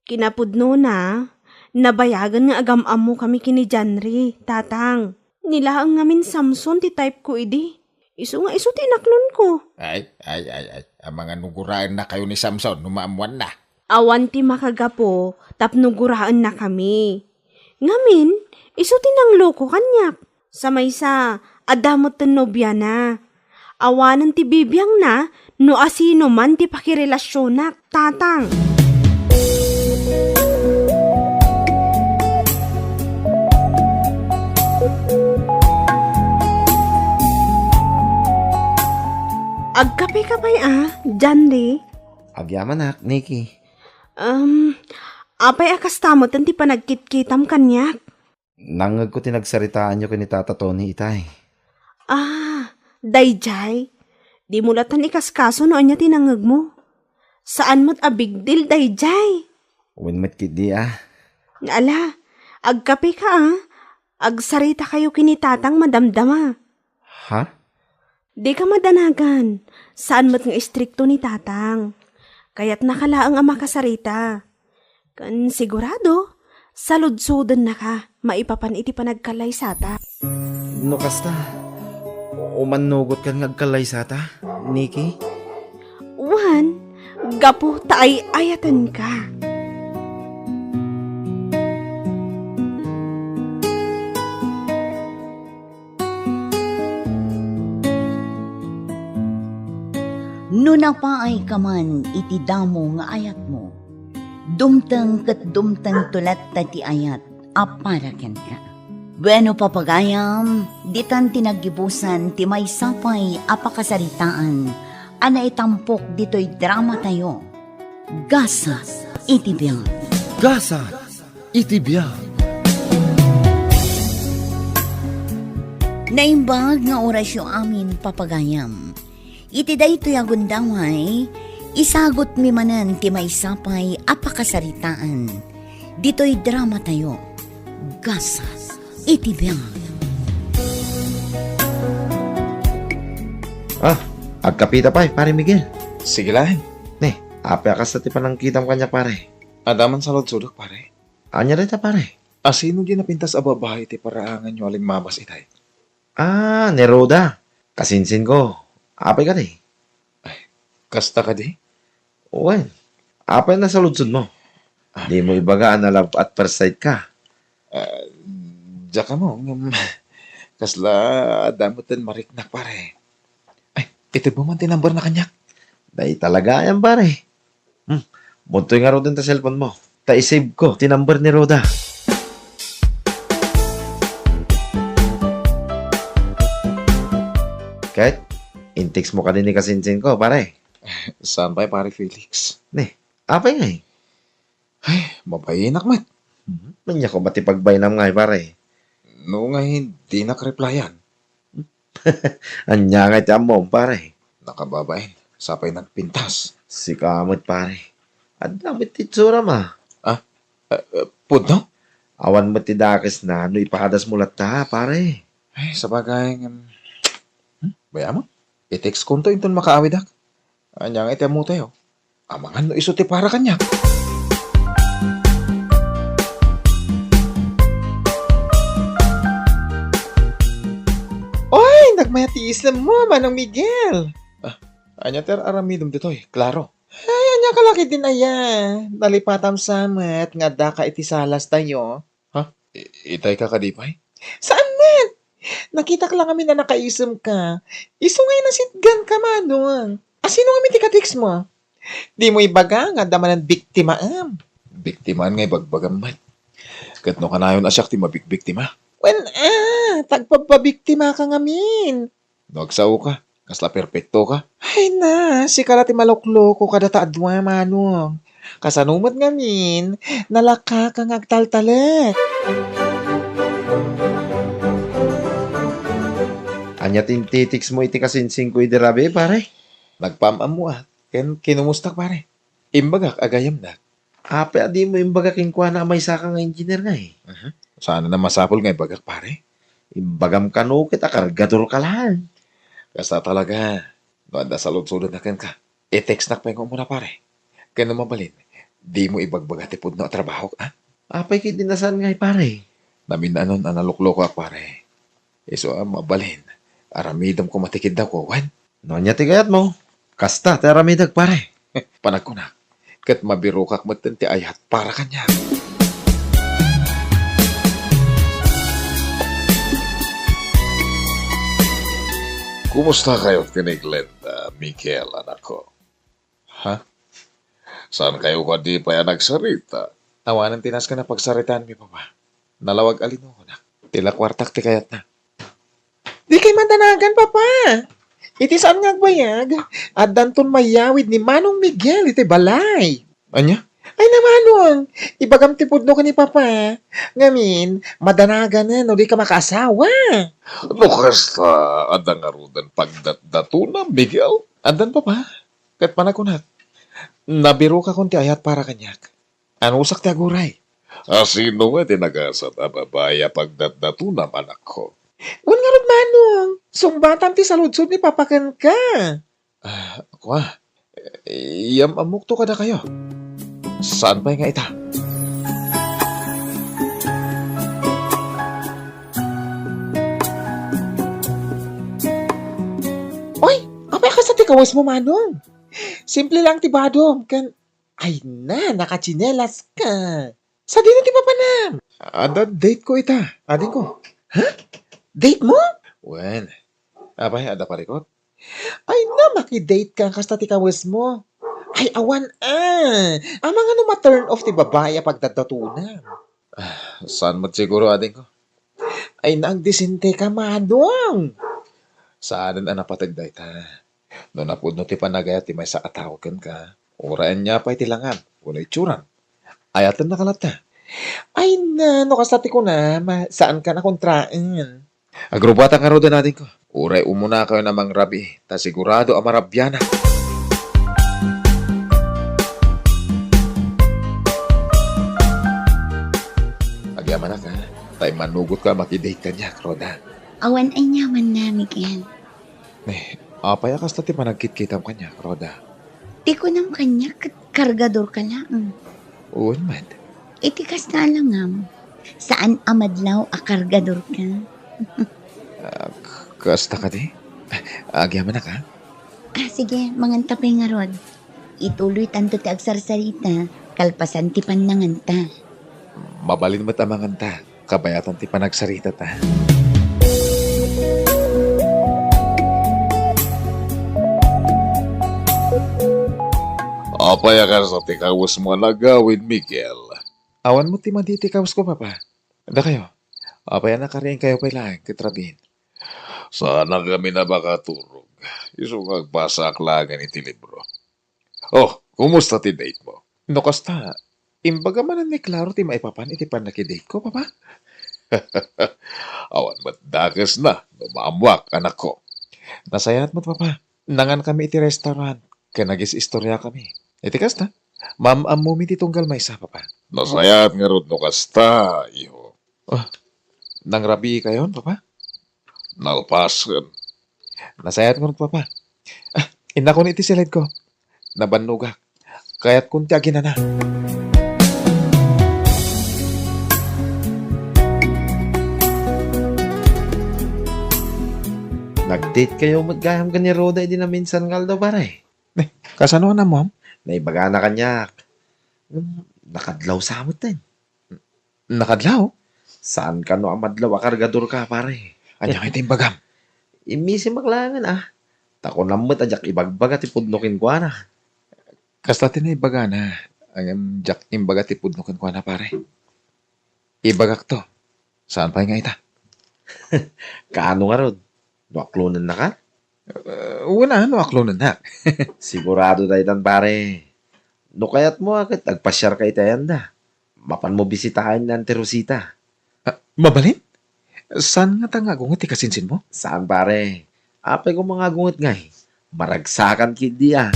Kinapudnona, nabayagen nga agam-ammo kami ken ni Janry, tatang. Ni laeng ngamin Samson ti type ko idi. Isu nga isu ti inaklonko. Ay, ay, ay, ay. Amangan no guraennakayo ni Samson no maammoanna. Awan ti makagapu tapno guraennakami. Ngamin, isu ti nangloko kaniak. Sa maysa, adda metten nobiana. Awanen ti bibiangna no asinoman ti pakirelasionak, tatang. Agkapeka pay a, Janry? Agyamanak, Nikki. Um, apay a kasta metten ti panagkitkitam kaniak? Nangngegko ti nagsaritaanyo ken ni Tata Tony itay. Ah, daydiay. Dimo latta ikaskaso no ania ti nangngegmo. Saan met a big deal daydiay. Wen met ketdi a. Ala, agkapeka a. Agsaritakayo ken ni tatang madamdama. Ha? Dika madanagan. Saan met nga istrikto ni tatang. Kayatnaka laeng a makasarita. Ken sigurado, saludsodennaka maipapan iti panagkallaysata. No kasta, umannugotkan nga agkallaysata, Nikki? Wen, gapu ta ay-ayatenka. No napaayka man iti damo nga ayatmo, dumteng ket dumtengto latta ti ayat a para kenka. Bueno, papagayam, ditan ti naggibusan ti maysa pay a pakasaritaan a naitampok ditoy dramatayo. Gasat iti biag. Gasat iti biag. Naimbag nga orasyo amin, papagayam. Iti daytoy a gundaway, isagutmi manen ti maysa pay a pakasaritaan ditoy dramatayo. Gasat iti biag. Ah, agkapita pay, Pare Miguel. Sige laeng. Ne, apay a kasta ti panangkitam kaniak, pare? Adda man saludsodek, pare. Ania dayta, pare? Asino di napintas a babai ti paraanganyo a limmabas itay? Ah, ni Rhoda. Kasinsinko. Apay kadi? Ay, kasta kadi? Wen, apay nasaludsodmo? Ah. Dimo ibaga a na-love at first sight ka? Ah, diak ammo, ngem kasla adda metten mariknak, pare. Ay, itedmo man ti number na kaniak. Dayta la gayam, pare. Hmm, budtoy ngaruden ta cellphone mo. Ta i-save ko ti number ni Rhoda. Ket, in-text mo kadi ni kasinsinko, pare? Saan pay, Pare Felix? Ne, apay ngay? Ay, mabainak met. Hmm, ania koma ti pagbainam ngay, pare? No ngay, dinak replyan. Ania ngay ti ammom, pare? Nakababain, sapay nagpintas. Sika met, pare. Adda met ti itsuram a. Ah, eh, eh, pudno? Awan met ti dakesna no ipahadas mo latta, pare. Ay, sabagay, ngem, hmm, bay-am? I-text konto inton makaawidak. Ania ngay ti ammotayo? Amangan no isu ti para kaniak. Oy, nagmayat ti isemmo, Manong Miguel. Ah, ania ti ar-aramidem ditoy, Claro? Ay, ania ka la ketdin aya? Nalipatam sa met nga addaka iti salas tayo. Ha? I-, itay ka kadi pay? Saan met? Nakitak la ngamin a nakaisemka. Isu ngay nasitgan ka, Manong. Asino ngamin ti ka-text mo? Dimo ibaga nga adda manen biktimaem. Biktimaan nga ibagbagam met. Ket no kanayon a siak ti mabikbiktima? Wen, ah, tagpabpabiktima ka ngamin. No agsaoka, Kasla perpektoka? Ay na, sika la ti malokloko kadata a dua, Manong. Kasano met ngamin, nalaka ka nga agtaltalek. Ania ti intitextmo iti kasingsingko idi rabii, pare? Nagpaam-ammoak ken kinumustak, pare. Imbagak a gayamnak. Apay a dimo imbaga kenkuana a maysaka nga engineer ngay? Mhm. Saan a masapul nga ibagak, pare? Imbagam kano ket a kargadorka laeng. Kasta talaga. No adda saludsodenna kenka, i-textnak pay nga umuna, pare. Ken no mabalin, dimo ibagbaga ti pudno a trabahok, a? Apay ketdi a saan ngay, pare? Naminaanon a naloklokoak, pare. Isu a mabalin, aramidem koma ti kiddawko, wen? No ania ti kayatmo, kasta ti aramidek, pare. Panagkunak, ket mabirokak metten ti ayat para kaniak. Kumusta kayo ken ni Glenda, Miguel, anakko? Ha? Saan kayo kadi pay a nagsarita? Awanen ti nasken a pagsaritaanmi, Papa. Nalawag a linukonak. Ti la kuartak ti kayatna. Dikay madanagan, Papa. Iti saan nga agbayag, addanton mayawid ni Manong Miguel iti balay. Ania? Ay na, Manong, ibagam ti pudno ken ni Papa. Ngamin, madanagan no dika makaasawa. No kasta, adda ngaruden pagdatdatonam, Miguel? Addan, Papa. Ket panagkunak, nabirokakon ti ayat para kaniak. Anusak ti aguray. A sino nga ti nagasat a babai a pagdatdatonam, anakko? Wen ngarud, Manong, sungbatam ti saludsod ni Papa kenka. Ah, kua, iyam-ammokto kadakayo. Saan pay nga ita? Oy, apay a kasta ti kawesmo, Manong? Simple lang ti badom, ken, ay na, nakatsinelas ka. Sadino ti papanam? Adda date ko ita, adingko. Ha? Date mo? Wen. Apay, adda parikot? Ay na, makidate ka kasta ti kawesmo. Ay, awan a. Amangan no ma-turn off ti babai a pagdatdatonam. Ah, saan met siguro, adingko? Ay na, agdisente ka, Manong. Saanen a napateg dayta. No napudno ti panagayat ti maysa a tao kenka, uray ania pay ti langam wenno itsuram, ayatennaka latta. Ay na, no kasta ti kunam, saankan a kontraen. Agrubbuatak ngaruden, adingko. Uray umunakayon a mangrabii, ta sigurado a marabianak. Agyamanak, ha? Ta immanugotka a makidate kaniak, Rhoda. Awan aniamanna, Miguel. Eh, apay a kasta ti panagkitkitam kaniak, Rhoda? Ti kunam kaniak ket kargadorka laeng. Wen met. Iti kasta a langam, saan a madlaw a kargadorka. Ah, k-, kasta kadi? Agyamanak, ha? Ah, sige, manganta pay ngarud. Ituloytanto ti agsarsarita, kalpasan ti pannanganta. Mabalin met a manganta, kabayatan ti panagsaritata. Apay a kasta ti kawesmo a nagawid, Miguel? Awan met ti madi ti kawesko, Papa. Dakayo, apay a nakariingkayo pay laeng ket rabiin? Saanak ngamin a makaturog. Isu nga agbasaak laengen iti libro. Oh, kumusta ti date mo? No kasta, imbaga manen ni Claro ti maipapan iti pannakidate ko, Papa? Awan met dakesna no maammoak, anakko. Nasayaat met, Papa. Nangankami iti restaurant ken nagis-istoriakami. Iti kasta, maam-ammomi ti tunggal maysa, Papa. Nasayaat ngarud no kasta, iho. Oh, nangrabiikayon, Papa? Nalpasen. Nasayaat ngarud, Papa. Ah, innakon iti siledko. Nabannogak. Kayatkon ti aginana. Nag-date kayo met gayam ken ni Rhoda idi naminsan nga aldaw, pare? Eh, kasano a nammom? Naibagana kaniak. Hmm, nakadlaw sa metten. Nakadlaw? Saan kano a madlaw a kargadorka, pare? Ania ngay ti imbagam? Immisimak laengen, a. Ta kunam met a diak ibagbaga ti pudno kenkuana. Kasta ti naibagana, ngem diak imbaga ti pudno kenkuana, pare. Ibagakto. Saan pay nga ita? Kaano ngarud? No aklonennaka? Eh, wen a, no aklonennak. Sigurado daytan, pare. No kayatmo a ket agpasiarka iti ayanda, mapanmo bisitaen ni Auntie Rosita. Ah, mabalin? Saan ngata nga agunget ti kasinsinmo? Saan, pare. Apay koma nga agunget ngay? Maragsakan ketdi a.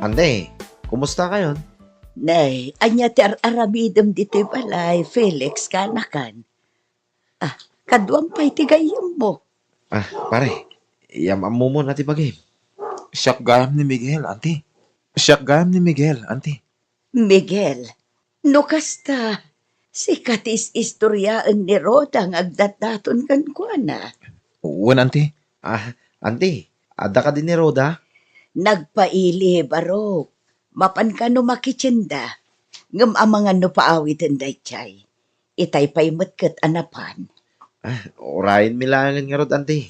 Ante, kumusta kayon? Nay, ania ti ar-aramidem ditoy balay, Felix, kaanakan? Ah, kaduam pay ti gayyemmo. Ah, pare, iam-ammomon a ti bagim. Siak gayam ni Miguel, anti. Siak gayam ni Miguel, anti. Miguel, no kasta, sika ti is-istoriaen ni Rhoda nga agdatdaton kenkuana. Wen, anti. Ah, anti, adda kadi ni Rhoda? Nagpaili, barok. Mapan kano makitienda, ngem amangan no paawiten daydiay. Itay pay met ket a napan. Ah, urayenmi laengen ngarud, anti.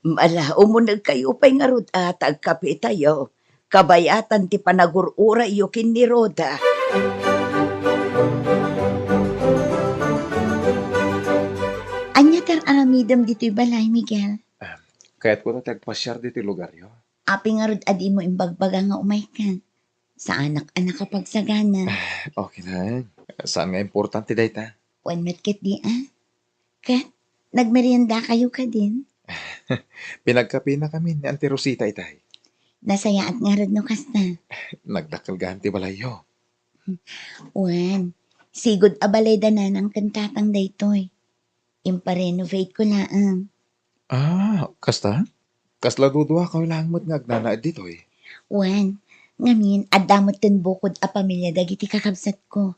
Ala, umunegkayo pay ngarud a ta agkapitayo. Kabayatan ti panagur-urayyo ken ni Rhoda. Ania ti ar-aramidem ditoy balay, Miguel? Ah, kayatko ta ti agpasiar ditoy lugaryo. Apay ngarud a dimo imbagbaga nga umayka? Saanak a nakapagsagana. Okay lang. Saan nga importante dayta? Wen met ketdi a. Ket, nagmeriendakayo kadin? Pinagkapinakamin ni Auntie Rosita itay. Nasayaat ngarud no kasta. Nagdakkel gayam ti balayyo. Wen, sigud a balay da nanang ken tatang daytoy. Impa-renovate ko laeng. Ah, kasta? Kasla duduakayo laeng met nga agnanaed ditoy? Wen, ngamin, adda metten bukod a pamilia dagiti kakabsatko.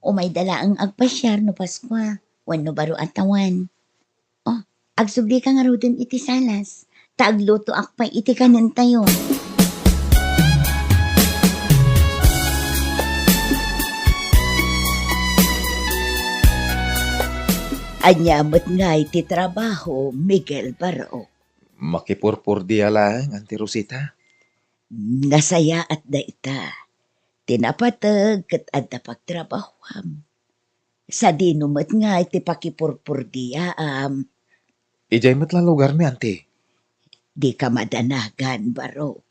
Umayda laeng agpasiar no Paskua wenno baro a tawen. Oh, agsublika ngaruden iti salas, ta aglutoak pay iti kanentayo. Ania met ngay ti trabaho, Miguel Barok? Makipurpurdia laeng, Auntie Rosita. Nasayaat dayta. Ti napateg ket adda pagtrabahoam. Sadino met ngay ti pakipurpurdiaam? Idiay met la lugarmi, anti. Dika madanagan, barok.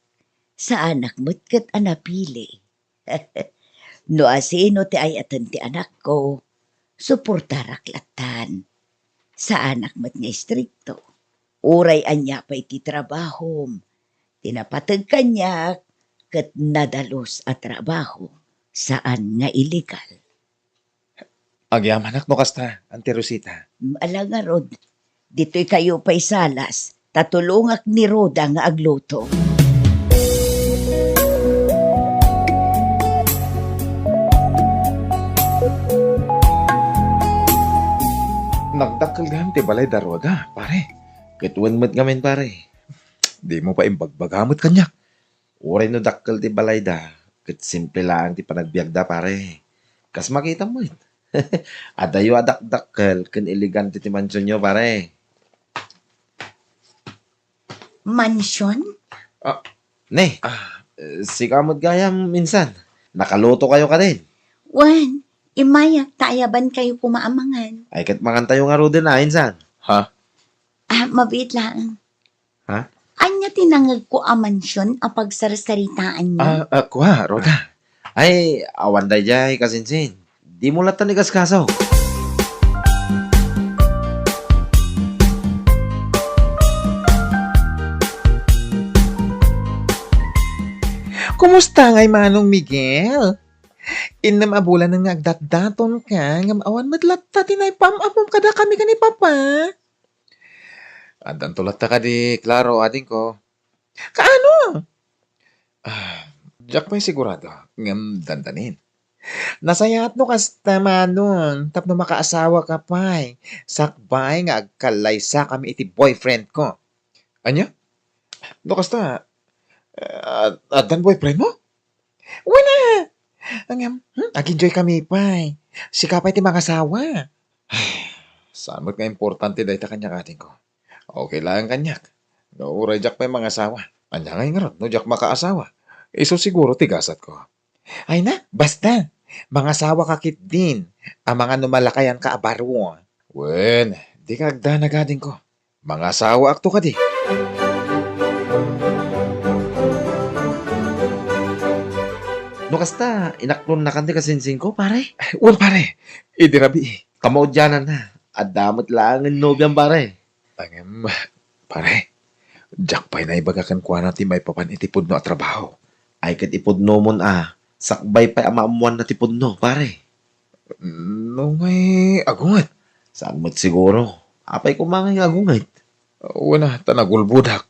Saanak met ket a napili. No asino ti ay-aten ti anakko, suportarak lattan. Saanak met nga istrikto. Uray ania pay ti trabahom, ti napateg kaniak ket nadalus a trabaho, saan nga illegal. Agyamanak no kasta, Auntie Rosita. Ala ngarud, ditoykayo pay salas, ta tulongak ni Rhoda nga agluto. Nagdakkel gayam ti balay da Rhoda, pare. Ket wen met ngamin, pare. Dimo pay imbagbaga met kaniak. Uray no dakkel ti balayda, ket simple laeng ti panagbiagda, pare. Kas makitam met. Adayo a dakdakkel ken elegante ti mansionyo, pare. Mansion? Ah. Ne, ah, sika met gayam, insan. Nakalutokayo kadin? Wen, immayak ta ayabankayo koma a mangan. Ay, ket mangantayo ngaruden a, insan. Ha? Ah, mabiit laeng. Ha? Ania ti nangngegko a mansion a pagsarsaritaanyo? Ah, ah, kua, Rhoda. Ay, awan daydiay, kasinsin. Dimo latta ni kaskaso. Kumusta ngay, Manong Miguel? Innem a bulan nga agdatdatonka, ngem awan met latta ti naipam-amom kadakami ken ni Papa. Addanto latta kadi, Claro, adingko. Kaano? Ah, diak pay sigurado, ngem dandanin. Nasayaat no kasta, Manong, tapno makaasawaka pay, sakbay nga agkallaysakami iti boyfriendko. Ania? No kasta, ah, addan boyfriendmo? Wen a! Ngem, hmm, ag-enjoykami pay. Sika pay ti mangasawa. Saan met nga importante dayta kaniak, adingko. Okay laeng kaniak. No, uray diak pay mangasawa. Ania ngay ngarud no diak makaasawa? Isu siguro ti gasatko. Ay na, basta. Mangasawaka ketdin, amangan no malakayanka a baro. Wen, dika agdanag, adingko. Mangasawaakto kadi. No kasta, inaklonnakan ti kasingsingko, pare? Wen, pare. Idi rabii, ta maudiananna. Adda met laengen nobiam, pare. Ngem, pare, diak pay naibaga kenkuana ti maipapan iti pudno a trabaho. Ay ket ipudnomon a, sakbay pay a maammoanna ti pudno, pare. No ngay agunget? Saan met siguro? Apay koma ngay nga agunget? Wen a, ta nagulbodak.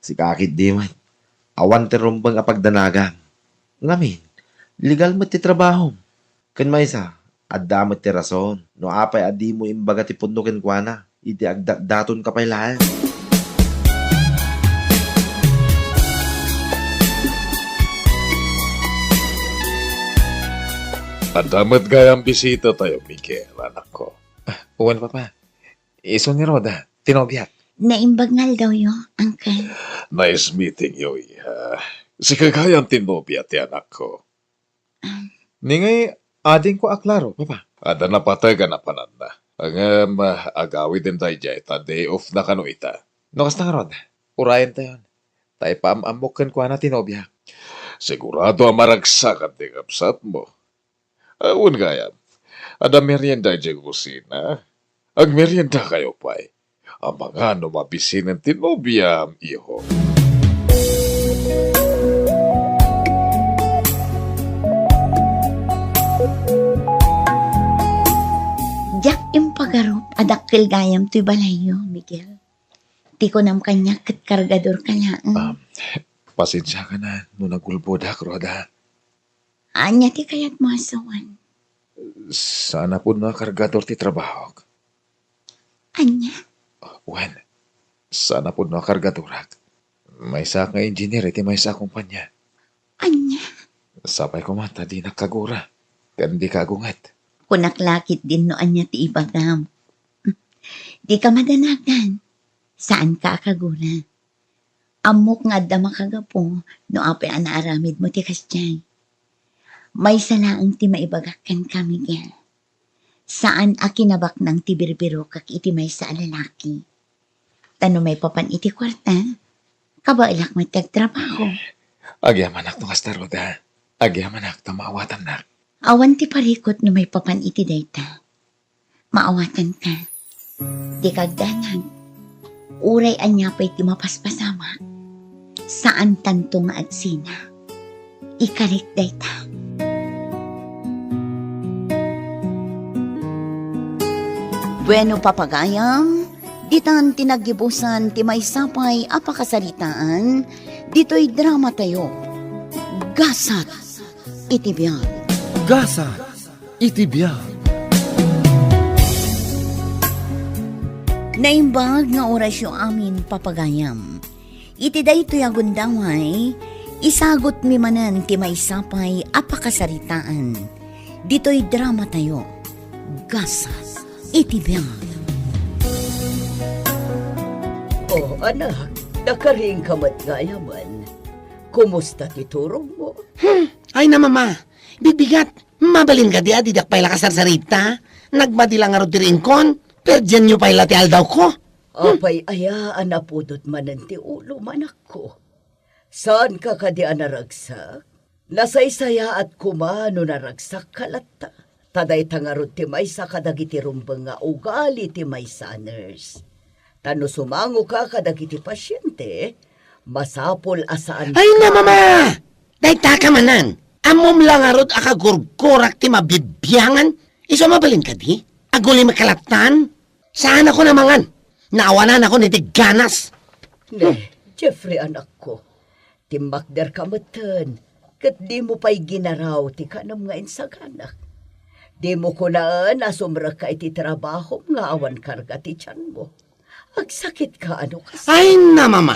Sika ketdi met. Awan ti rumbeng a pagdanagam. Ngamin, legal met ti trabahom. Ken maysa, adda met ti rason no apay a dimo imbaga ti pudno kenkuana iti agdatdatonka pay laeng. Adda met gayam bisitatayo, Miguel, anakko. Ah, wen, Papa. Isu ni Rhoda, ti nobiak. Naimbag nga aldawyo, Uncle. Nice meeting you, iha. Sika gayam ti nobia ti anakko. Ni ngay, adingko a klaro, Papa. Adda napateg a napananna. Ngem, agawiden daydiay ta day off na kano ita. No kasta ngarud, urayentayon. Ta ipaam-ammok kenkuana ti nobiak. Sigurado a maragsakan ti kabsatmo. Awan gayam. Adda merienda idiay kusina. Agmeriendakayo pay. Amangan no mabisinen ti nobiam, iho. Diak impagarup a dakkel gayam toy balayyo, Miguel. Ti kunam kaniak ket kargadorka laeng. Um, pasensiakan no nagulbodak, Rhoda. Ania ti kayatmo a sawen? Saan a pudno a kargador ti trabahok. Ania? Wen, saan a pudno a kargadorak. Maysaak nga engineer iti maysa a kompania. Ania? Sapay koma ta dinak kagura, ken dika agunget. Kunak la ketdin no ania ti ibagam. Dika madanagan. Saanka a kagura. Ammok nga adda makagapu no apay a naaramidmo ti kasdiay. Maysa laeng ti maibagak kenka, Miguel. Saan a kinabaknang ti birbirokak iti maysa a lalaki. Ta no maipapan iti kuarta, kabaelak met ti agtrabaho. Agyamanak no kasta, Rhoda. Agyamanak ta maawatannak. Awan ti parikut no maipapan iti dayta. Maawatanka. Dika agdanag. Uray ania pay ti mapaspasamak, saantanto nga agsina. Ikarik dayta. Bueno, papagayam, ditan ti naggibusan ti maysa pay a pakasaritaan ditoy dramatayo, Gasat iti Biag. Gasat iti Biag. Naimbag nga orasyo amin, papagayam. Iti daytoy a gundaway, isagutmi manen ti maysa pay a pakasaritaan ditoy dramatayo, Gasat iti Biag. Oh, anak, nakarinka met gayamen. Kumusta ti turogmo? Hmm, ay na, Mama. Bigbigat. Mabalin kadi a didak pay la kasarsarita? Nagmadi la ngarud ti riingkon. Perdianyo pay la ti aldawko. Hmm. Apay aya a napudot manen ti ulom, anakko? Saanka kadi a naragsak? Nasaysayaat koma no naragsakka latta. Ta dayta ngarud ti maysa kadagiti rumbeng nga ugali ti maysa a nurse. Ta no sumangoka kadagiti pasiente, masapul a saan. Ay na, Mama! Daytaka manen! Ammom la ngarud a kagurgurak ti mabibiangan. Isu a mabalin kadi? Aguli met ka lattan? Saanakon a mangan. Naawananakon iti ganas. Ne, Jeffrey, anakko. Timmakderka metten, ket dimo pay ginaraw ti kanem nga insaganak. Dimo kunaen a sumrekka iti trabahom nga awan karga ti tianmo. Agsakitka a no kas- Ay na, Mama!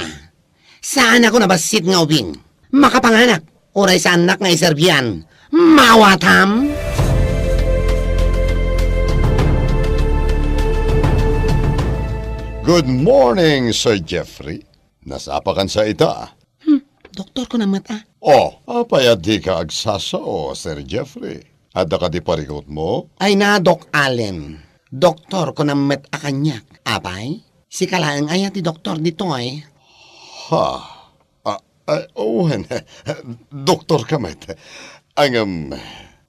Saanakon a bassit nga ubing. Makapanganak, uray saannak nga iserbian. Maawatam? Good morning, Sir Jeffrey. Nasapakan sa ita? Hmm, doktor ko na met, ah. Oh, apay a dika agsasao, Sir Jeffrey? Adda kadi parikutmo? Ay na, Doc Allen. Doktor ko nammet a kaniak. Apay? Sika laeng aya ti doktor ditoy? Ha? Ah, ah, wen, doktor ka met. Ngem,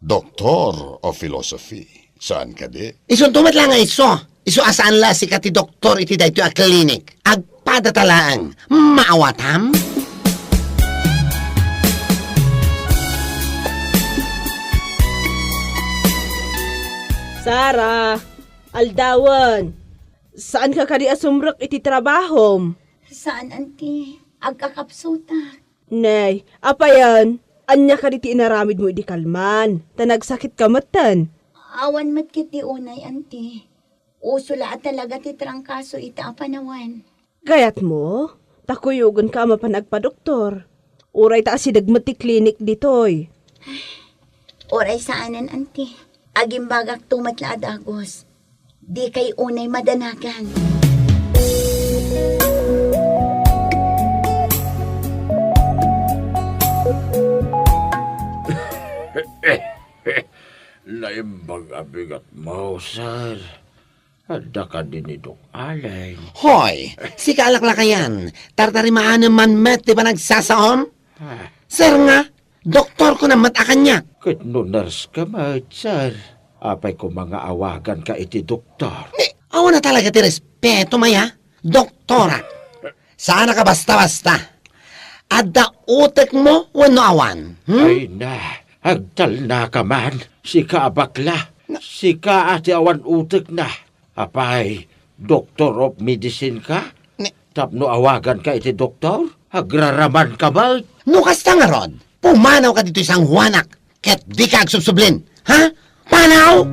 Doctor of Philosophy. Saan kadi? Isunto met la nga isu. Isu a saan la sika ti doktor iti daytoy a klinik. Agpadata laeng. Maawatam? Sara, aldawen. Saanka kadi a sumrek iti trabahom? Saan, anti. Agkakapsutak. Nay, apayen, ania kadi ti inaramidmo idi kalman? Ta nagsakitka metten. Awan met ket ti unay, anti. Uso la a talaga ti trangkaso ita a panawen. Kayatmo? Ta kuyogenka a mapan agpadoktor. Uray ta asideg met ti klinik ditoy. Uray saanen, anti. Agimbagakto met la a dagus. Dikay unay madanagan. Naimbag a bigatmo, sir. Adda kadi ni Doc Allen. Hoy, sika a laklakayan, tartarimaanem man met ti panagsasaom? Ah. Sir nga, doktor ko nammet a kaniak. Ket no nurse ka met, sir, apay koma nga awaganka iti doktor? Ni, awan a talaga ti respetom aya? Doktorak. Saanka basta-basta. Adda utekmo wenno awan? Hmm? Ay na, agtalnaka man. Sika a bakla. Sika a ti awan utekna. Apay, Doctor of Medicine ka? Ni- Tapno awaganka iti doktor? Agraramanka met? No kasta ngarud, pumanawka ditoy sangoanak, ket dika agsubsublin, ha? Panaw!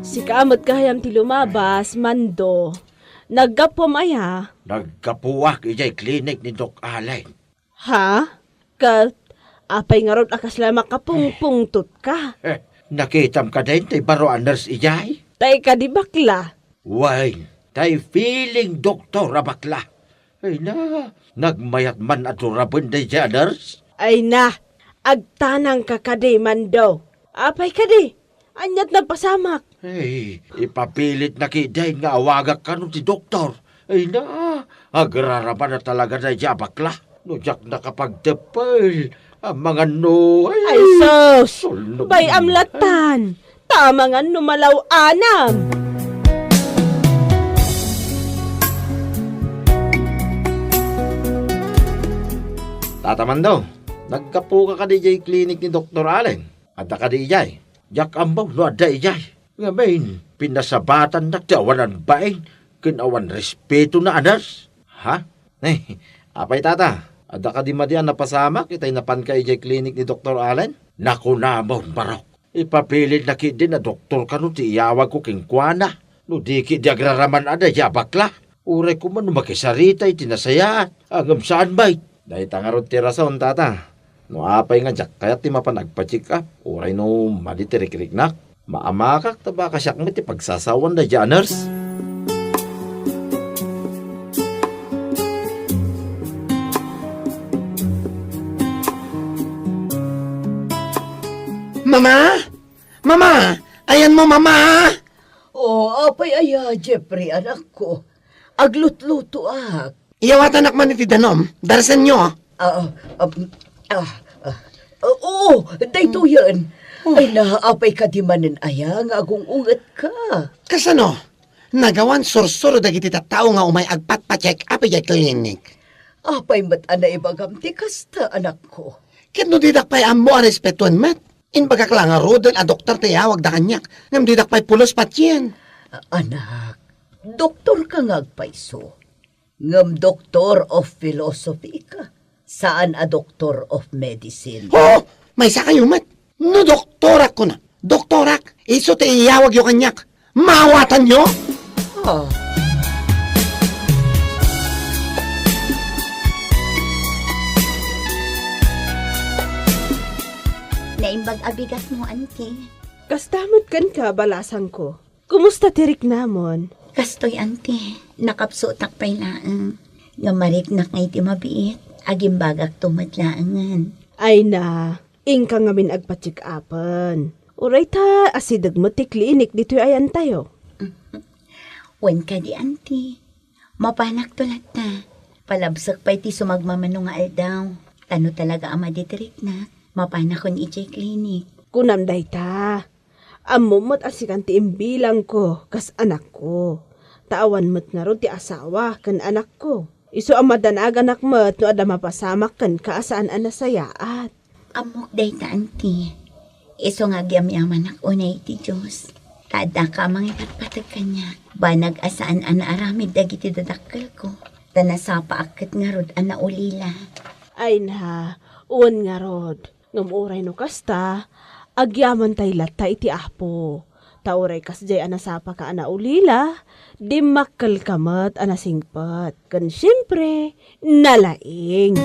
Sika met gayam ti lumabas, Mando. Naggapuam aya? Naggapuak idiay klinik ni Doc Allen. Ha? Ket apay ngarud a kasla makapungpungtotka? Eh, nakitam kadi tay baro a nurse idiay? Tay kadi bakla? Wen, tay feeling doktor a bakla. Ay na, nagmayat man a duraben daydiay a nurse? Ay na, agtanangka kadi, Mando. Apay kadi? Aniat napasamak? Ay, ipapilitna ketdin nga awagak kano ti doktor. Ay na, agraraman a talaga daydiay a bakla. No diak nakapagteppel, amangan no, ay, Ay, sus! Sulnog. Bay-am latan! Ta amangan no malaw-anam! Tata Mando, naggapuka kadi idiay klinik ni Doktor Allen? Adda kadi idiay? Diak ammo no adda idiay. Ngamin, pinasabatannak ti awan bain ken awan respetona a nurse. Ha? Eh, apay, tata, adda kadi madi a napasamak itay napanka idiay klinik ni Doktor Allen? Nakunamon, barok. Ipapilitna ketdin a doktor kano ti iyawagko kenkuana. No di ketdi agraraman a daydiay a bakla. Uray koma no makisarita iti nasayaat, ngem saan met. Dayta ngarud ti rason, tata. No apay nga diak kayat ti mapan agpa-check-up, uray no madi ti rikriknak, maamakak ta baka siak met ti pagsasawan daydiay a nurse. Mama! Mama! Ayanmo, Mama! Oh, apay aya, Jeffrey, anakko? Aglutlutoak. Iyawatanak man iti danum. Darasenyo. Ah, ah, ah, ah, ah, oo, daytoyen. Oh. Ay na, apay kadi manen aya nga agung-ungetka? Kasano? Nagawan sursuro dagiti tattao nga umay agpatpa-check up idiay klinik. Apay met a naibagam ti kasta, anakko? Ket no didak pay ammo a respetuen met, imbagak la ngaruden a doktor ti iyawagda kaniak, ngem didak pay pulos patien. A-, anak, doktorka nga agpayso. Ngem doctor of philosophy ka, saan a doctor of medicine. Oh, maysakayo met. No doktorak kuna, doktorak, isu ti iyawagyo kaniak. Maawatanyo? Ah. Naimbag a bigatmo, anti. Kasta met kenka, balasangko. Kumusta ti riknamon? Kastoy, Auntie, nakapsutak pay laeng. Nga mariknak nga iti mabiit, agimbagakto met laengen. Ay na, inka ngamin agpa-check-upen. Uray ta asideg met ti klinik ditoy ayantayo. Wen kadi, Auntie. Mapanakto latta. Palabsek pay ti sumagmamano nga aldaw. Ta no talaga a maditriknak, mapanakon idiay klinik. Kunam dayta. Ammom met a sikan ti imbilangko kas anakko. Ta awan met ngarud ti asawa ken anakko. Isu a madanaganak met no adda mapasamak kenka a saan a nasayaat. Ammok dayta, Auntie. Isu nga agyamyamanak unay iti Dios. Ta addaka a mangipatpateg kaniak. Banag a saan a naaramid dagiti dadakkelko. Ta nasapaak ket ngarud a naulila. Ay na, wen ngarud. Ngem uray no kasta, agyamantay latta iti Apo. Ta uray kasdiay a nasapaka a naulila, dimmakkelka met a nasingpet. Ken siempre, nalaing.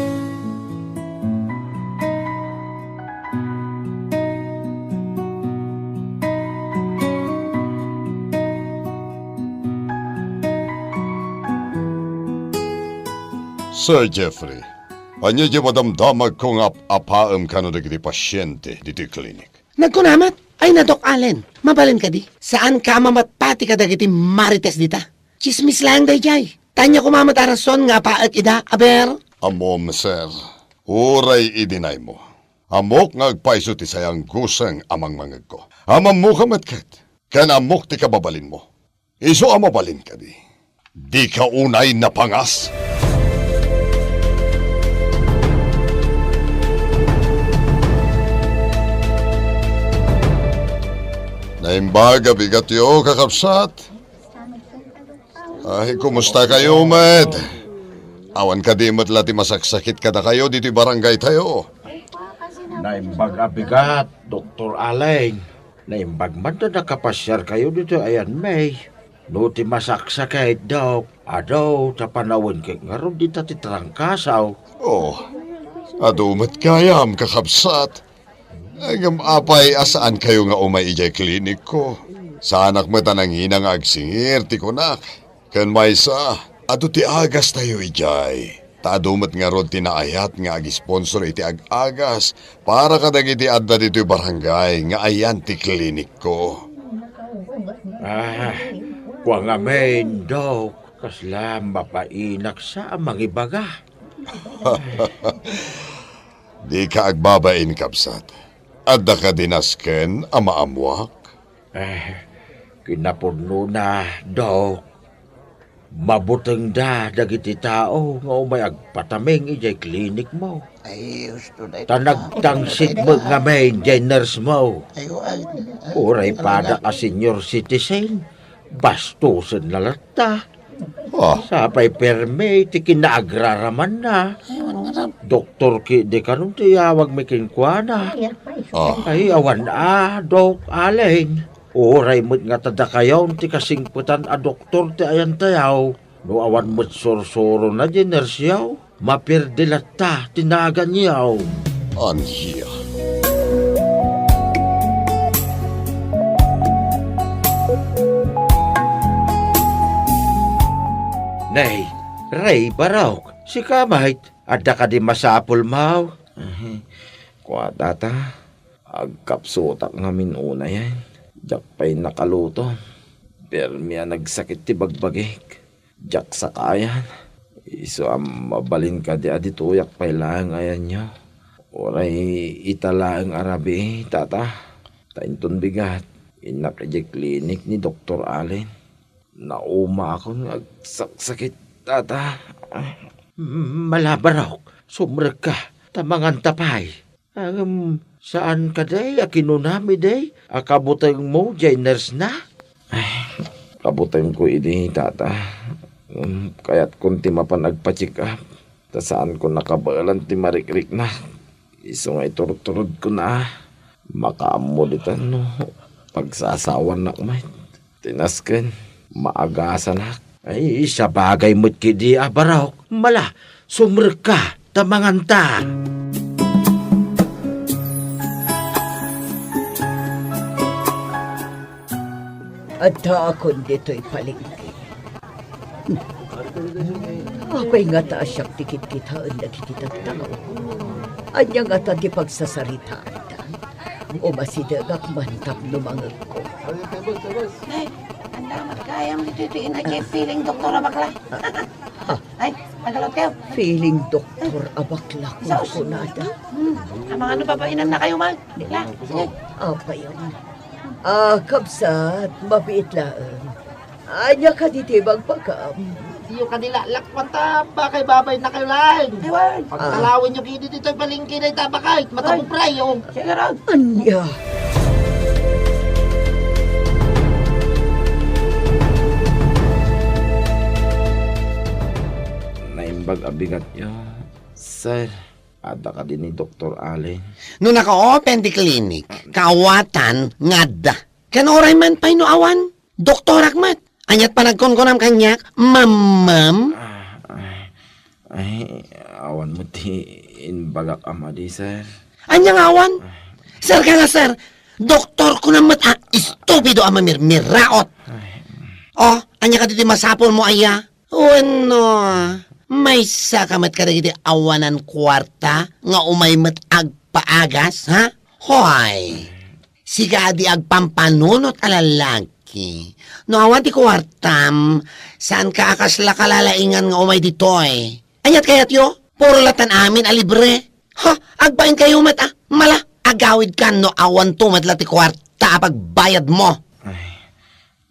Sir Jeffrey, ania ti madamdamagko nga ap-apaem kano dagiti pasiente ditoy klinik? Nagkuna met, ay na, Doc Allen, mabalin kadi? Saanka a mamatpati kadagiti marites dita? Tsismis laeng daydiay. Ania koma met a rason nga apaek ida, aber? Ammom, sir. Uray i-deny mo, ammok nga agpayso ti sayangguseng a mangmangegko. Ammok met ket, ken ammok ti kababalinmo. Isu a mabalin kadi, dika unay napangas? Naimbag a bigatyo, kakabsat. Ay, kumusta kayo met? Awan kadi met la ti masaksakit kadakayo ditoy barangay tayo? Naimbag a bigat, Doktor Allen. Naimbag man ta nakapasiar kayo ditoy ayanmi. No ti masaksakit, Dok, adu ta panawen ket ngarud dita ti trangkaso. Oh, adu met gayam, kakabsat. Ngem apay a saan kayo nga umay idiay klinikko? Saanak met a nangina nga agsingir ti kunak. Ken maysa, adu ti agas tayo idiay. Ta adu met ngarud ti naayat nga ag-sponsor iti ag-agas para kadagiti adda ditoy barangay nga ayan ti klinikko. Ah, kua ngamin, Dok, kasla mapainak sa a mangibaga. Dika agbabain, kabsat. Adda kadi nasken a maammuak? Eh, kinapudnona, Dok. Mabutengda dagiti tao nga umay agpataming idiay klinikmo. Ay, husto dayta. Ta nagtangsit met ngamin diay nurse mo. Ay, ay, ay, Uray ay, pada ay, a senior citizen, bastosenna latta. Ah. Sapay permi ti kinaagraramanna. Ay, wan nga rap. Doktor ketdi kanon ti iyawagmi kenkuana. Ay, apay. Ah. Ay, awan a, Dok Allen. Uray met nga ta dakayon ti kasingpetan a doktor ti ayantayo, no awan met sursurona diay nurseyo, mapierde latta ti naganyo. Ania? Nay, Rey Barok, sika met, adda kadi masapulmo? Kua, tata. Agkapsutak ngamin unayen. Diak pay nakaluto. Permi a nagsakit ti bagbagik. Diak sakayan. Isu a mabalin kadi a ditoyak pay laeng ayanyo. Uray ita laeng a rabii, tata. Ta inton bigat, innak idiay klinik ni Doktor Allen. Naumaakon nga agsaksakit, tata. Ay. Mala, Barok, sumrekka, ta manganta pay. Ngem, saan kadi a kinunam idi a kabutengmo diay nurse na? Ay, kabutengko idi, tata. Ngem, kayatkon ti mapan agpa-check up. Ta saanko nakabaelan ti marikriknak. Isu nga iturturodkon a. Makaammo ditan no pagsasawanak met. Ti nasken, maagasanak. Ay, sabagay met kidi a Barok. Mala, sumrekka, ta manganta. Addaakon ditoy palengke. Apay ngata a siak ti kitkitaen dagiti tattao? Ania ngata ti pagsasaritaanda? Umasidegak man tapno mangegko. Ay, anda met gayam ditoy ti ina diay feeling doktor a bakla. Ay, agalaw tayo. Feeling doktor a bakla kunkunada. Hmm, amangano, babainannakayo man. Di la, sige. Apay, ah, kabsat, mabiit laeng. Ania kadi ti ibagbagam? Diyo kadi laklakwan ta bakay, babainakayo laeng. Ay, wen. Pagtalawenyo kadi ditoy palengke dayta bakay, matapuprayo. Sige, Rod. Ania? Naimbag a bigatyo, sir. Adda kadi ni Doktor Allen? No naka-open ti clinic, kaawatan nga adda. Ken uray man pay no awan, doktorak met. Ania't panagkunkunam kaniak, mammam? Ah, ay, ay, awan met ti imbagak a madi, sir. Ania nga awan? Sir ka nga, sir. Doktor ko na met a estupido a mamirmiraot. Ay. Oh, ania kadi ti masapulmo aya? Wenno, maysa ka met kadagiti awanan kuarta nga umay met agpaagas, ha? Hoy, sika a di agpampanunot a lalaki. No awan ti kuartam, saanka a kasla kalalaingan nga umay ditoy. Ania't kayatyo? Puro latta amin a libre. Ha? Agbainkayo met a. Mala, agawidkan no awanto met la ti kuarta a pagbayadmo. Ay,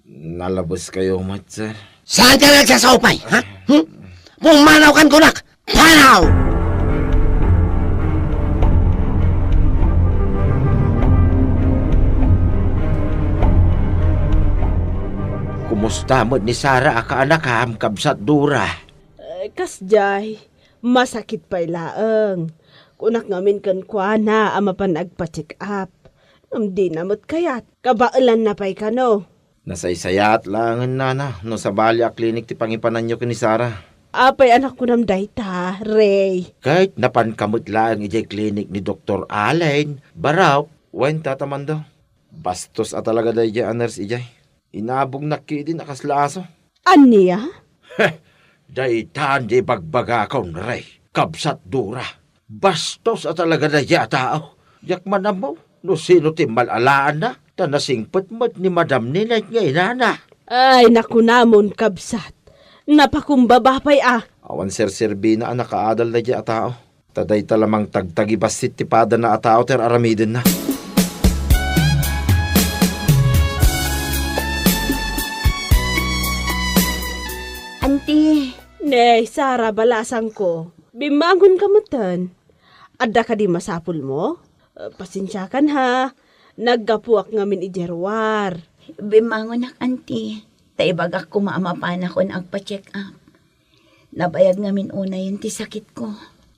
nalabeskayo met, sir. Saanka nga agsasaupay, ha? Hmm? Pumanawkan kunak! Panaw! Kumusta met ni Sara a kaanakam, Kabsat Dora? Eh, kasdiay, masakit pay laeng. Kunak ngamin kenkuana a mapan agpa-check up. Ngem dina met kayat. Kabaelanna pay kano. Nasaysayaat laengen, nana, no sabali a klinik ti pangipananyo ken ni Sara. Apay a nakunam dayta, Ray? Ket napanka met laeng idiay klinik ni Doktor Allen, Barok, wen Tata Mando. Bastos a talaga daydiay a nurse idiay. Inabongnak ketdin a kasla aso. Ania? Heh, daytan di ibagbagakon, Ray, Kabsat Dora. Bastos a talaga daydiay a tao. Diak man ammo no sino ti mal-alaanna, ta nasingpet met ni Madam Ninette nga inana. Ay, nakunamon, kabsat. Napakumbaba pay a. Awan serserbina a nakaadal daydiay a tao. Ta dayta la mangtagtagibassit ti padana a tao ti ar-aramidenna. Anti. Ne, Sara, balasangko. Bimmangonka metten. Adda kadi masapulmo? Eh, pasensiakan ha. Naggapuak ngamin idiay ruar. Bimmangonak, anti. Ta ibagak koma a mapanakon agpa-check up. Nabayag ngamin unayen ti sakitko.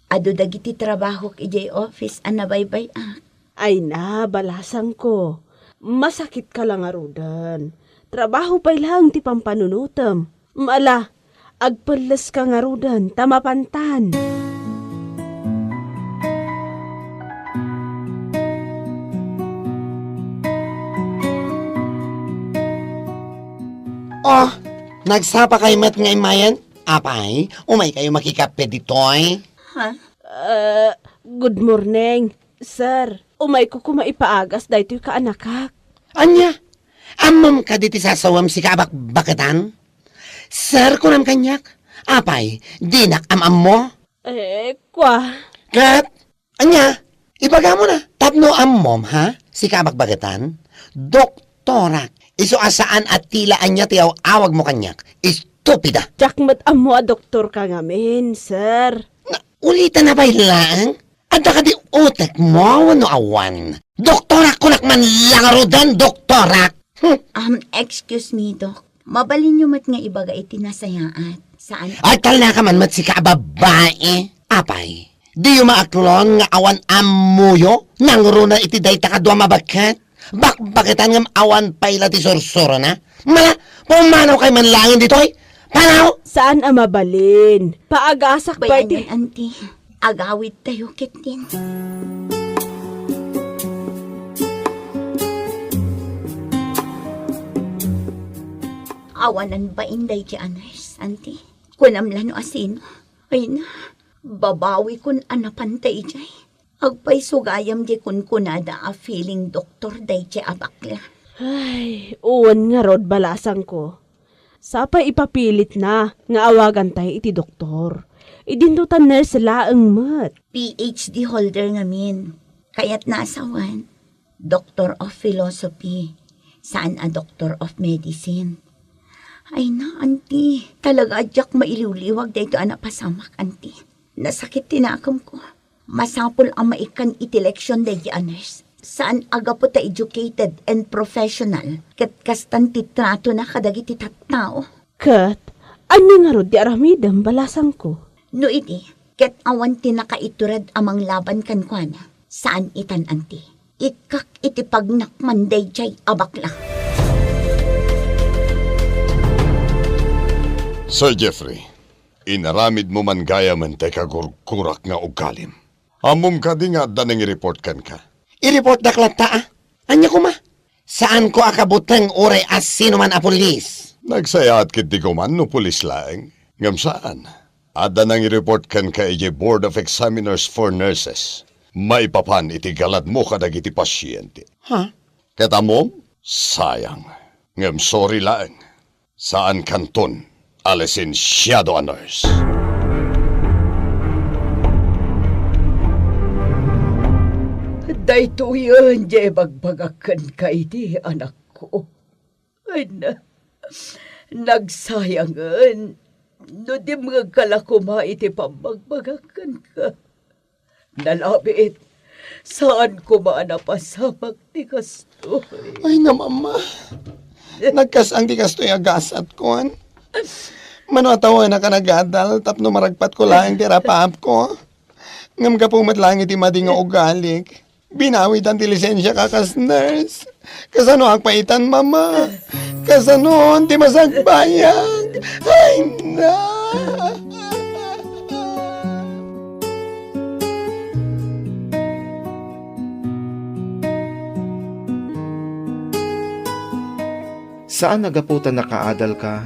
Adu dagiti trabahok idiay office a nabaybay-ak. Ay na, balasangko. Masakitka la ngaruden. Trabaho pay laeng ti pampanunotem. Ala, agpelleska ngaruden ta mapantan. Oh, nagsapakayo met nga immayen? Apay, umaykayo makikape ditoy? Ha? Ah, good morning, sir. Umayko koma ipaagas daytoy kaanakak. Ania? Ammom kadi ti sasawem, sika a bakbaketan? Sir, kunam kaniak. Apay, dinak am-ammo? Eh, kua. Ket, ania? Ibagamon a, tapno ammom, ha? Sika a bakbaketan? Doktorak. Isu a saan a tila ania ti aw-awagmo kaniak. Estupida. Diak met ammo a doktorka ngamin, sir. Na, ulitan a pay laeng? Adda kadi utekmo wenno awan? Doktorak, kunak man la ngaruden, doktorak! Hmm. Um, excuse me, Doc. Mabalinyo met nga ibaga iti nasayaat. Saan? Agtalnaka man met, sika a babbai. Apay, diyo maaklon nga awan ammoyo nangruna iti dayta kadua a mabakket? Bakbaketan ngem awan pay la ti sursurona? Mala, pumanawkayo man laengen ditoy! Panaw! Saan a mabalin. Paagasak pay ti Bay-anan, anti. Agawidtayo ketdin. Awanan bain daydi a nurse. Auntie, kunam la no asino. Ay na, babawikon a napan daydiay. Agpayso gayam di kunkunada a feeling doktor daydiay a bakla. Ay, wen ngarud, balasangko. Sapay ipapilitna nga awagantay iti doktor. Idinto ta nurse laeng met. P H D holder ngamin. Kayatna a sawen, Doctor of Philosophy, saan a Doctor of Medicine. Ay na, auntie, talaga a diak mailiwliwag daytoy a napasamak, auntie. Nasakit ti nakemko. Masapul a maikkan iti leksion daydi a nurse. Saan a gapu ta educated and professional, ket kastan ti tratona kadagiti tattao. Ket ania ngarud ti aramidem, balasangko? No idi, ket awan ti nakaitured a manglaban kenkuana, saan itan, auntie. Ikkak iti pagnakman daydiay a bakla. Sir Jeffrey, inaramidmo man gayamen ti kagurgurak nga ugalim. Ammom kadi nga adda nangireport kenka? Ireportdak latta, a? Ania koma? Saanko a kabuteng uray a sinoman a pulis. Nagsayaat ketdi koman no pulis laeng. Ngem saan. Adda nangireport kenka idiay Board of Examiners for Nurses. Maipapan iti galadmo kadagiti pasiente. Ha? Ket ammom? Sayang. Ngem sorry laeng. Saankanton a lisensiado a nurse. Daytoyen ti ibagbagak kenka idi, anakko. Ay na, nagsayangen no dimngegka la koma iti pammagbagak kenka. Nalabit, saan koma a napasamak ti kastoy. Ay na, Mama. Nagkas-ang ti kastoy a gasat, kuan. Mano a tawen a kanagadal tapno maragpatko laeng ti rapaapko. Ngem gapu met laeng iti madi nga ugalik, binawitan ti lisensiak a kas nurse. Kasano ak paitan, Mama? Kasano ti masagbayag? Ay, na! Saan a gapu ta nakaadalka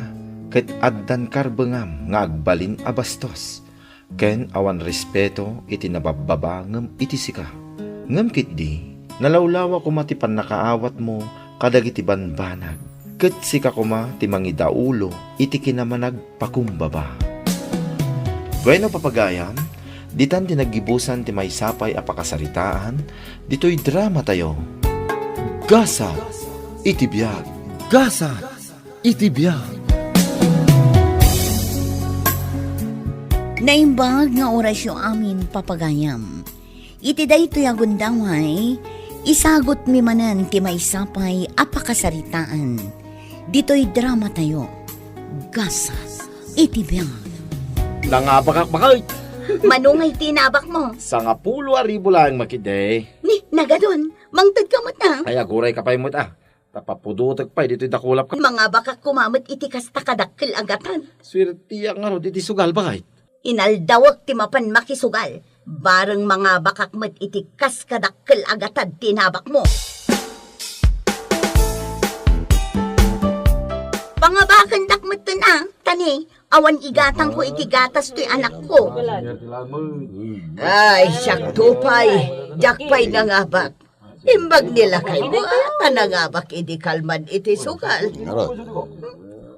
ket addan karbengam nga agbalin a bastos ken awan respeto iti nababbaba ngem iti sika. Ngem ketdi, nalawlawa koma ti pannakaawatmo kadagiti banbanag, ket sika koma ti mangidaulo iti kinamanagpakumbaba. Bueno, papagayam, ditan ti naggibusan ti maysa pay a pakasaritaan ditoy dramatayo. Gasat iti biag. Gasat iti biag. Naimbag nga orasyo amin, papagayam. Iti daytoy a gundaway, isagutmi manen ti maysa pay a pakasaritaan ditoy dramatayo, Gasat iti biag. Nangabakak, bakit? Mano nga iti inabakmo? Sangapulo a ribu laeng, makidi. Ni, nagadon, mangtedka met a. Ay, agurayka pay met a. Ta papudotek pay ditoy dakulapka. Mangabakak koma met iti kasta kadakkel a gatad. Suertiak ngarud iti sugal, bakit? Inaldawek ti mapan makisugal. Bareng mangabakak met iti kas kadakkel a gatad ti inabakmo. Pangabakendak metten a, ta ni, awan igatangko iti gatas toy anakko. Ay, siakto pay, diak pay nangabak. Imbag ni lakayko, a, ta nangabak idi kalman iti sugal. Ngarud.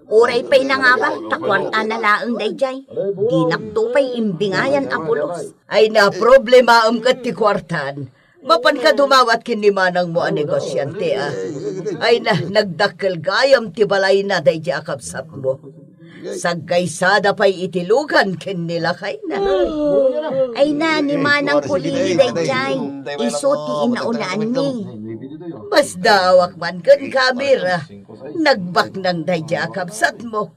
Uray pay nangabak, ta kuartana laeng daydiay. Dinakto pay imbingayan a pulos. Ay, naproblemaem ket ti kuartan. Mapanka dumawat ken ni manangmo a negosiante, a. Ay na, nagdakkel gayam ti balayna daydiay a kabsatmo. Saggaysada pay iti lugan ken ni lakayna. Ay na, ni manangko Lili daydiay, isu ti inaulaanmi. Masdaawak man ken kamera. Nagbaknang daydiay a kabsatmo.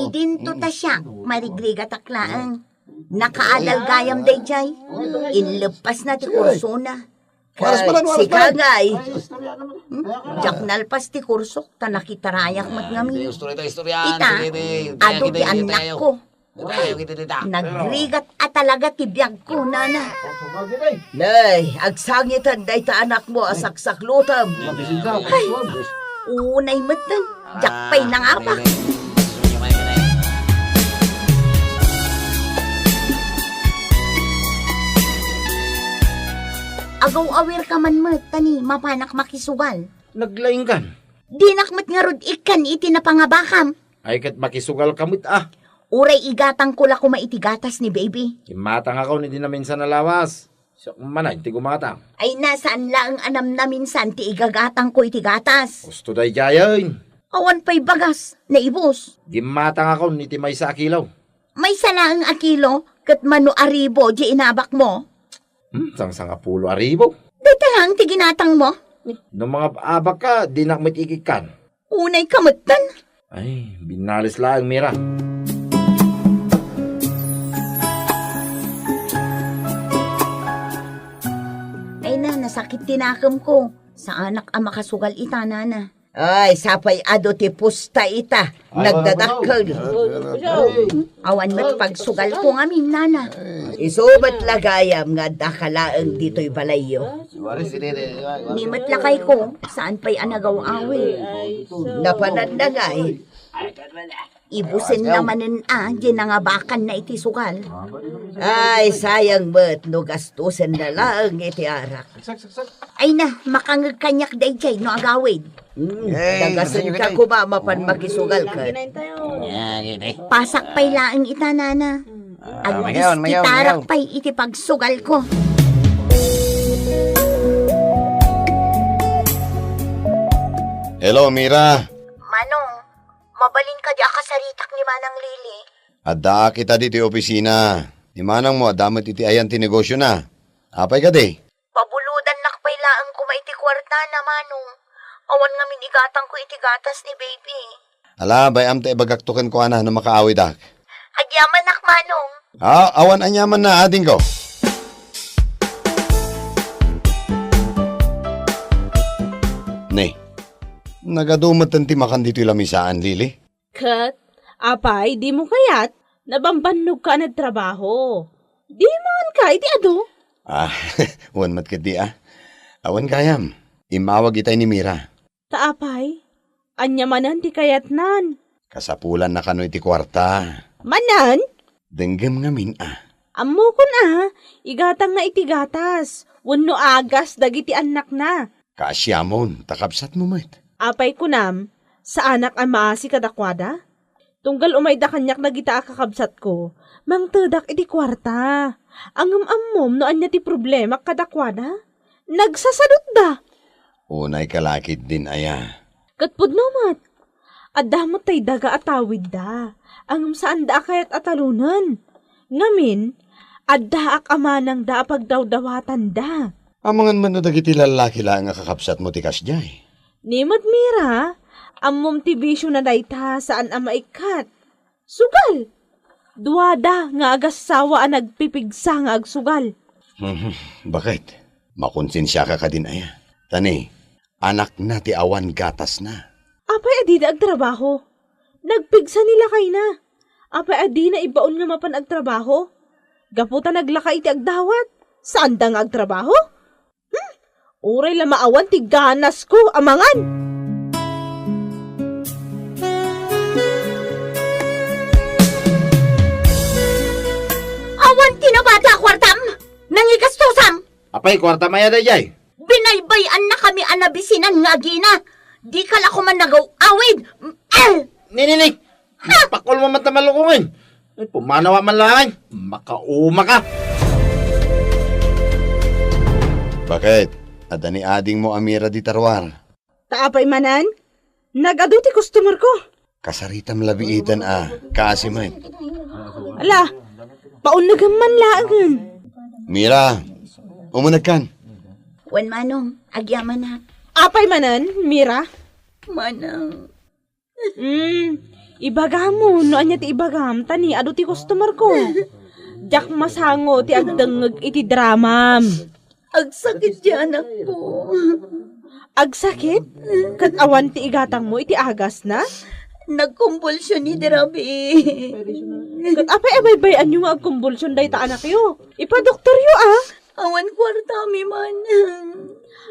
Idinto ta siak, marigrigatak laeng. Nakaadal gayam daydiay. Inleppasna ti kursona. Oras pala, oras pala. Sika ngay. Hmm? Diak nalpas ti kursok, ta nakitarayak met ngamin. Istorya, istorya. Ita, adu ti annakko. Nagrigat a talaga ti biagko, nana. Nay, agsangitan dayta anakmo a saksaklutam. Ay, unay metten. Diak pay nangabak. Agaw-awirka man met, ta ni mapanak makisugal. Naglaingkan. Dinak met ngarud ikkan iti napangabakam. Ay, ket makisugalka met, a. Uray igatangko la koma iti gatas ni baby. Gimmatangakon iti naminsan a lawas. Siak manen ti gumatang. Ay, na, saan laeng a namnaminsan ti igagatangko iti gatas. Husto daydiayen. Awan pay bagas, naibus. Gimmatangakon iti maysa a kilo. Maysa laeng a kilo, ket mano a ribu diay inabakmo? Hmm, sangsangapulo a ribu. Dayta laeng ti ginatangmo? No mangab-abakka, dinak met ikkan. Unayka metten. Ay, binnalis laeng, Mira. Ay na, nasakit ti nakemko. Saanak a makasugal ita, nana. Ay, sapay adu ti pusta ita. Ay, nagdadakkel. Awan met pagsugalko ngamin, nana. Isu met la gayam nga addaka laeng ditoy balayyo. Ni met lakayko, saan pay a nagaw-awid. Napananna ngay. Ibusen na manen a, di nangabakan na iti sugal. Ay, sayang met no gastusen na laeng iti arak. Ay na, makangeg kaniak daydiay no agawid. Hmm, dagasen ka kuma mapan makisugal ka. Pasak pay laeng ita, nana. Agdis kitarak pay iti pagsugal ko. Hello, Mira. Manong, mabalin kadi a kasaritak ni Manang Lili? Addaak ita ditoy opisina. Ni manangmo, adda met iti ayan ti negosiona. Apay kadi? Pabulodannak pay laeng koma iti kuartana, Manong. Awan ngamin igatangko iti gatas ni baby. Ala, bay-am ta ibagakto kenkuana no makaawidak. Agyamanak, Manong. Ah, awan aniamanna, adingko. Ne, nagadu metten ti makan ditoy lamisaan, Lili? Ket, apay, dimo kayat? Nabambannogka a nagtrabaho. Di manganka iti adu? Ah, wen met ketdi, a. Awan gayam. Immawag itay ni Mira. Ta apay, ania manen ti kayatnan? Kasapulanna kano iti kuarta. Manen? Denggem ngamin, a. Ammokon, a, igatangna iti gatas, wenno agas dagiti annakna. Kaasiamon, ta kabsatmo met. Apay kunam, saanak a maasi kadakuada? Tunggal umayda kaniak dagita a kakabsatko, mangtedak iti kuarta. Ngem ammom no ania ti problemak kadakuada? Nagsasadutda. Unayka la ketdin aya. Ket pudno met. Adda met tay daga a tawidda, ngem saanda a kayat a talonen. Ngamin, addaak a manangda a pagdawdawatanda. Amangan met no dagiti lallaki laeng a kakabsatmo ti kasdiay. Ni met Mira, ammom ti bisiona dayta, saan a maikkat. Sugal! Duada nga agassawa a nagpipigsa nga agsugal. Baket, makonsensiaka kadin aya? Ta ni, anakna ti awan gatasna. Apay a dida agtrabaho? Nagpigsa ni lakayna. Apay a dina ibaon nga mapan agtrabaho? Gapu ta naglaka iti agdawat, saanda nga agtrabaho? Hmm? Uray la maawan ti ganasko a mangan. Awan ti nabati a kuartam! Nangigastusam! Apay, kuartam aya daydiay? Binaybay-annakami a nabisinan nga agina. Dika la koma nagaw-awid. Eh! Ni, ni, ni. Ha? Pakulmo man ta malukongen. Ay, pumanawa man laeng. Makauma ka. Baket, adda ni adingmo a Mira dita ruar. Ta apay manen? Nagadu ti customer ko. Kasaritam la biiten a, kaasi met. Ala, paunegem man laengen. Mira, umunegkan. Wen, Manong, agyamanak. Apay manen, Mira? Manang. Hmm, ibagam no ania ti ibagam, ta ni adu ti customer ko. Diak masango ti agdengngeg iti dramam. Agsakit ti anakko. Agsakit? Ket awan ti igatangmo iti agasna? Nagkumbulsion idi rabii. Ket apay a baybay-anyo nga agkumbulsion dayta anakyo? Ipadoktoryo, a? Awan kuartami man.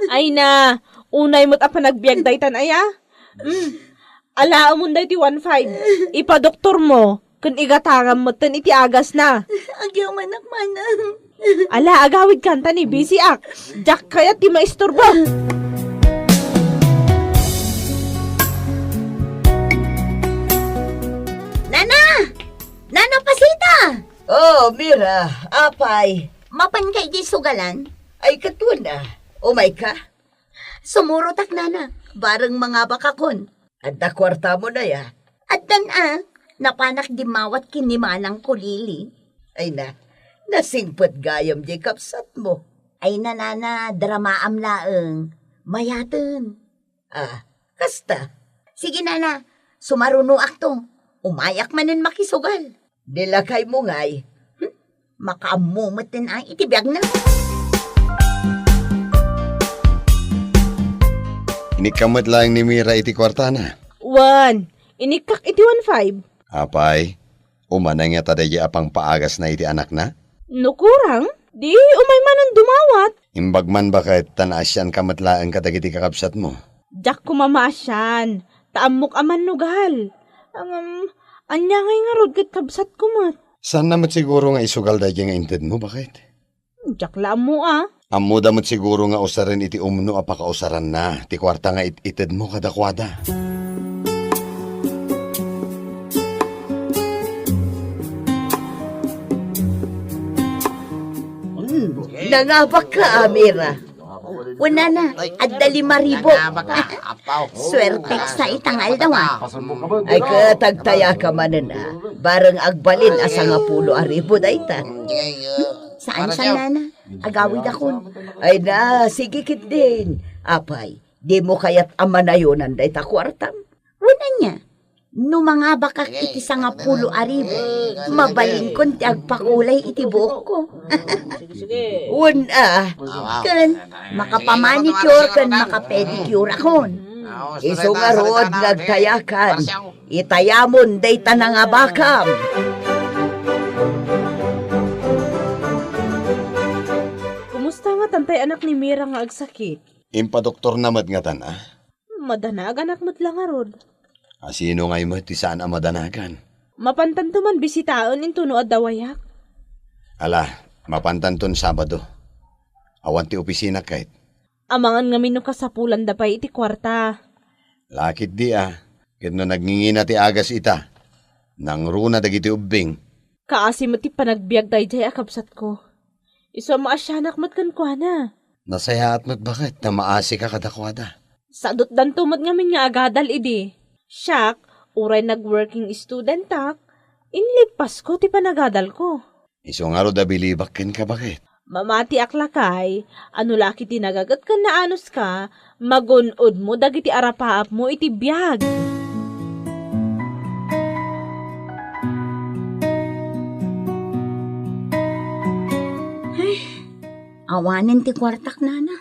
Ay na, unay met a panagbiag daytan aya? Mm. Alaamon daytoy one five. Ipadoktormo. Ken igatangam metten iti agasna. Agyamanak, manang. Ala, agawidkan ta ni bisiak. Diak kayat ti maisturbo. Nana! Nana Pasita! Oh, Mira, apay. Mapanka idiay sugalan? Ay, ket wen a. Umayka? Sumurotak, nana. Bareng mangabakakon. Adda kuartamo, nay a? Addan a. Napanak dimmawat ken ni manangko, Lily. Ay na, nasingpet gayam diay kabsatmo. Ay na, nana, dramaam laeng. Mayaten. Ah, kasta. Sige, nana, sumarunoakto. Umayak manen makisugal. Di lakaymo ngay. Hmm? Makaammo metten a iti biagna. Inikka met laeng ni Mira iti kuartana. Wen, inikkak iti one five. Apay, umana ngata daydiay a pangpaagasna iti anakna? No kurang, di umay manen dumawat. Imbag man baket ta naasianka met laeng kadagiti kakabsatmo. Diak koma maasian, ta ammok a mannugal. Ngem, ania ngay ngarud ket kabsatko met? Saanna met siguro nga isugal daydiay nga intedmo, baket? Diak la ammo a. Ammoda met siguro nga usaren iti umno a pakausaranna ti kuarta nga it-itedmo kadakuada. Nangabakka, Amira. Wen, nana, adda lima ribu. Suertek sa ita nga aldaw, a. Ay, ket agtayaka manen, a. Bareng agbalin a sangapulo a ribu dayta. Saan, saan, nana? Agawidakon. Ay na, sige ketdin. Apay, dimo kayat a manayonan dayta kuartam? Wen, ania? No mangabakak iti sangapulo a ribu, mabalinkon ti agpakulay iti buokko. Wen a, ken makapamanicure ken makapedicure akon. Isu ngarud nga agtayakan, itayamon dayta nangabakam. Kumusta ngatan tay anak ni Mira nga agsakit? Impadoktorna met ngatan, a? Madanaganak met la ngarud. A, sino ngay met ti saan a madanagan? Mapantanto man bisitaen intono adda wayak. Ala, mapantanton Sabado. Awan ti opisina ket. Amangan ngamin no kasapulanda pay iti kuarta. Lakit di a, ket no nagngingina ti agas ita, nangruna dagiti ubbing. Kaasi met ti panagbiag daydiay a kabsatko. Isu a maasianak met kenkuana. Nasayaat met baket ta maasika kadakuada. Sadutdanto met ngamin nga agadal idi. Siak, uray nag-working studentak, inlippasko ti panagadalko. Isu ngarud a bilibak kenka, baket. Mamatiak lakay, a no lakit ti nagaget ken naanuska, magun-odmo dagiti arapaapmo iti biag. Ay, awanen ti kuartak, nana.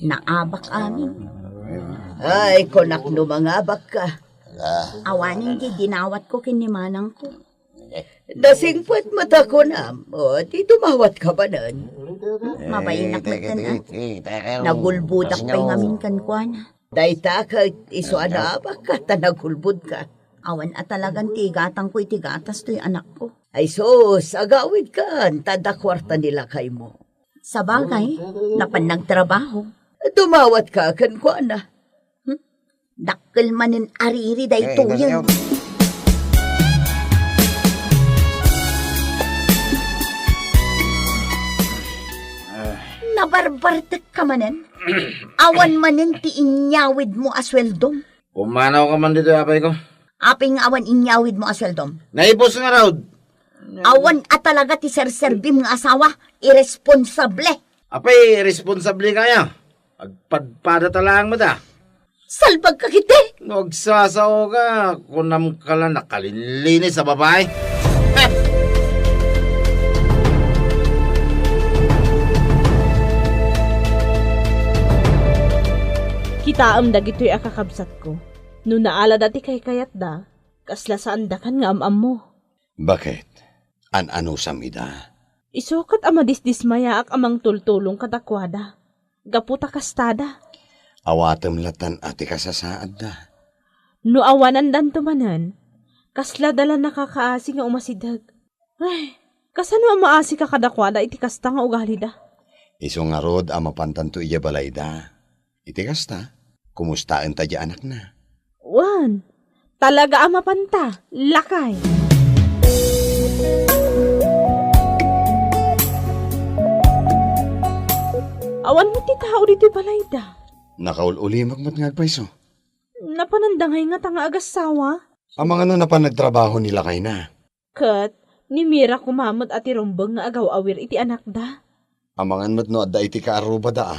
Naabak amin. Ay, kunak no mangabakka. Awanen ti dinawatko ken ni manangko. Nasingpet met a kunam, o, ti dumawatka manen. Mabainak met ken, a. Nagulbodak pay ngamin kenkuana. Dayta ket isu a naabakka ta nagulbodka. Awan a talagan ti igatangko iti gatas toy anakko. Ay sus, agawidkan, ta adda kuarta ni lakaymo. Sabagay, napan nagtrabaho. Dumawatka kenkuana. Hmm? Dakkel manen a riri daytoyen. Nabarbartekka manen? Awan manen ti inyawidmo a sueldom? Pumanawka man ditoy, apay ko. Apay nga awan inyawidmo a sueldom? Naipos ngarud. Awan a talaga ti serserbim nga asawa, irresponsable. Apay, irresponsable kaya? Agpadpada ta laeng met, a. Salbagka ketdi! No agsasaoka, kunamka la nakalinlinis a babai. Heh! Kitaem dagitoy a kakabsatko. No naalada ti kaykayatda, kasla saandakan nga am-ammo. Baket? An-anusam ida? Isu ket a madisdismayaak a mangtultulong kadakuada, gapu ta kastada. Awatem latan a ti kasasaadda. No awanandanto manen, Kasla da la nakakaasi nga umasideg. Ay, kasano a maasika kadakuada iti kasta nga ugalida? Isu ngarud a mapantanto idiay balayda. Iti kasta, kumustaenta diay anakna? Wen, talaga a mapanta, lakay. Awan met ti tao ditoy balayda. Nakaul-ulimek met nga agpayso. Napananda ngay ngata nga agassawa? Amangan no napan nagtrabaho ni lakayna. Ket ni Mira koma met a ti rumbeng nga agaw-awir iti anakda. Amangan met no adda iti kaarrubada, a.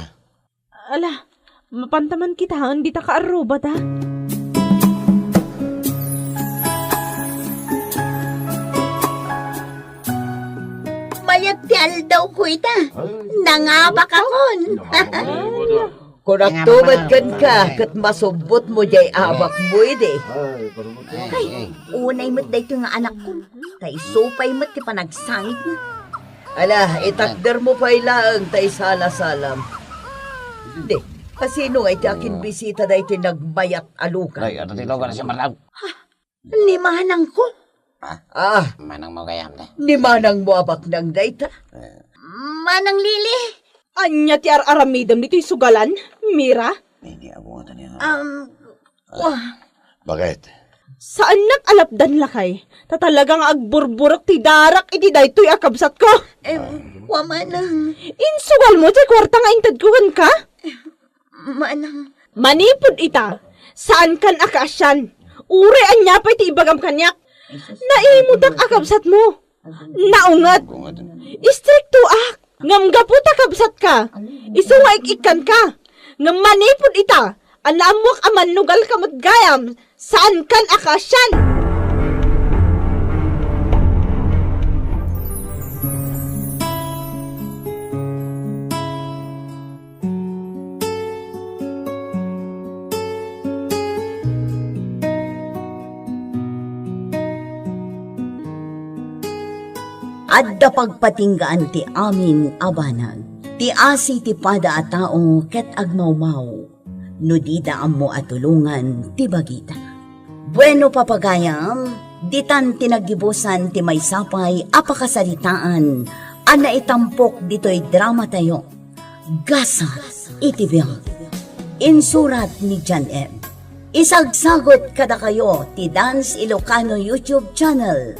Ala, mapanta man kitaen dita kaarrubada. Mayat ti aldawko ita. Nangabakakon. Kunakto met kenka, ket masubbotmo diay abakmo idi. Ay, unay met daytoy nga anakko. Ta isu pay met ti panagsangitna. Ala, itakdermo pay laeng ta isala-salam. Di, kasino nga iti akinbisita daytoy nagmayat a lugan? Ay, adda ti lugan a simmardaw. Ni manangko. Ah, manangmo gayam, te. Ni manangmo a baknang dayta? Manang Lili. Ania ti ar-aramidem ditoy sugalan, Mira? Idi agungan niya. Um, wah. Bakit? Saannak a lapdan, lakay. Ta talaga nga agburburek ti darak iti daytoy a kabsatko. Em, wa manang. Insugalmo ti kuarta nga intedko kenka? Manang. Manipud ita, saankan a kaasian. Uray ania pay ti ibagam kaniak. Naimutak a kabsatmo. Naunget. Istriktoak. Ngem gapu ta kabsatka, isu nga ik-ikkanka. Ngem manipud ita, a naammoak a mannugalka met gayam, saankan a kaasian. Adda pagpatinggaan ti amin a banag. Ti asi ti pada a tao ket agmawmaw no dida ammo a tulongan ti bagida. Bueno, papagayam, ditan ti naggibusan ti maysa pay a pakasaritaan a naitampok ditoy dramatayo. Gasat iti biag. Insurat ni John M. Isagsagut kadakayo ti Dance Ilocano YouTube channel.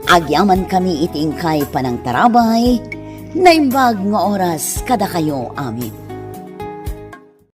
Agyamankami iti inkay panangtarabay, naimbag nga oras kadakayo amin.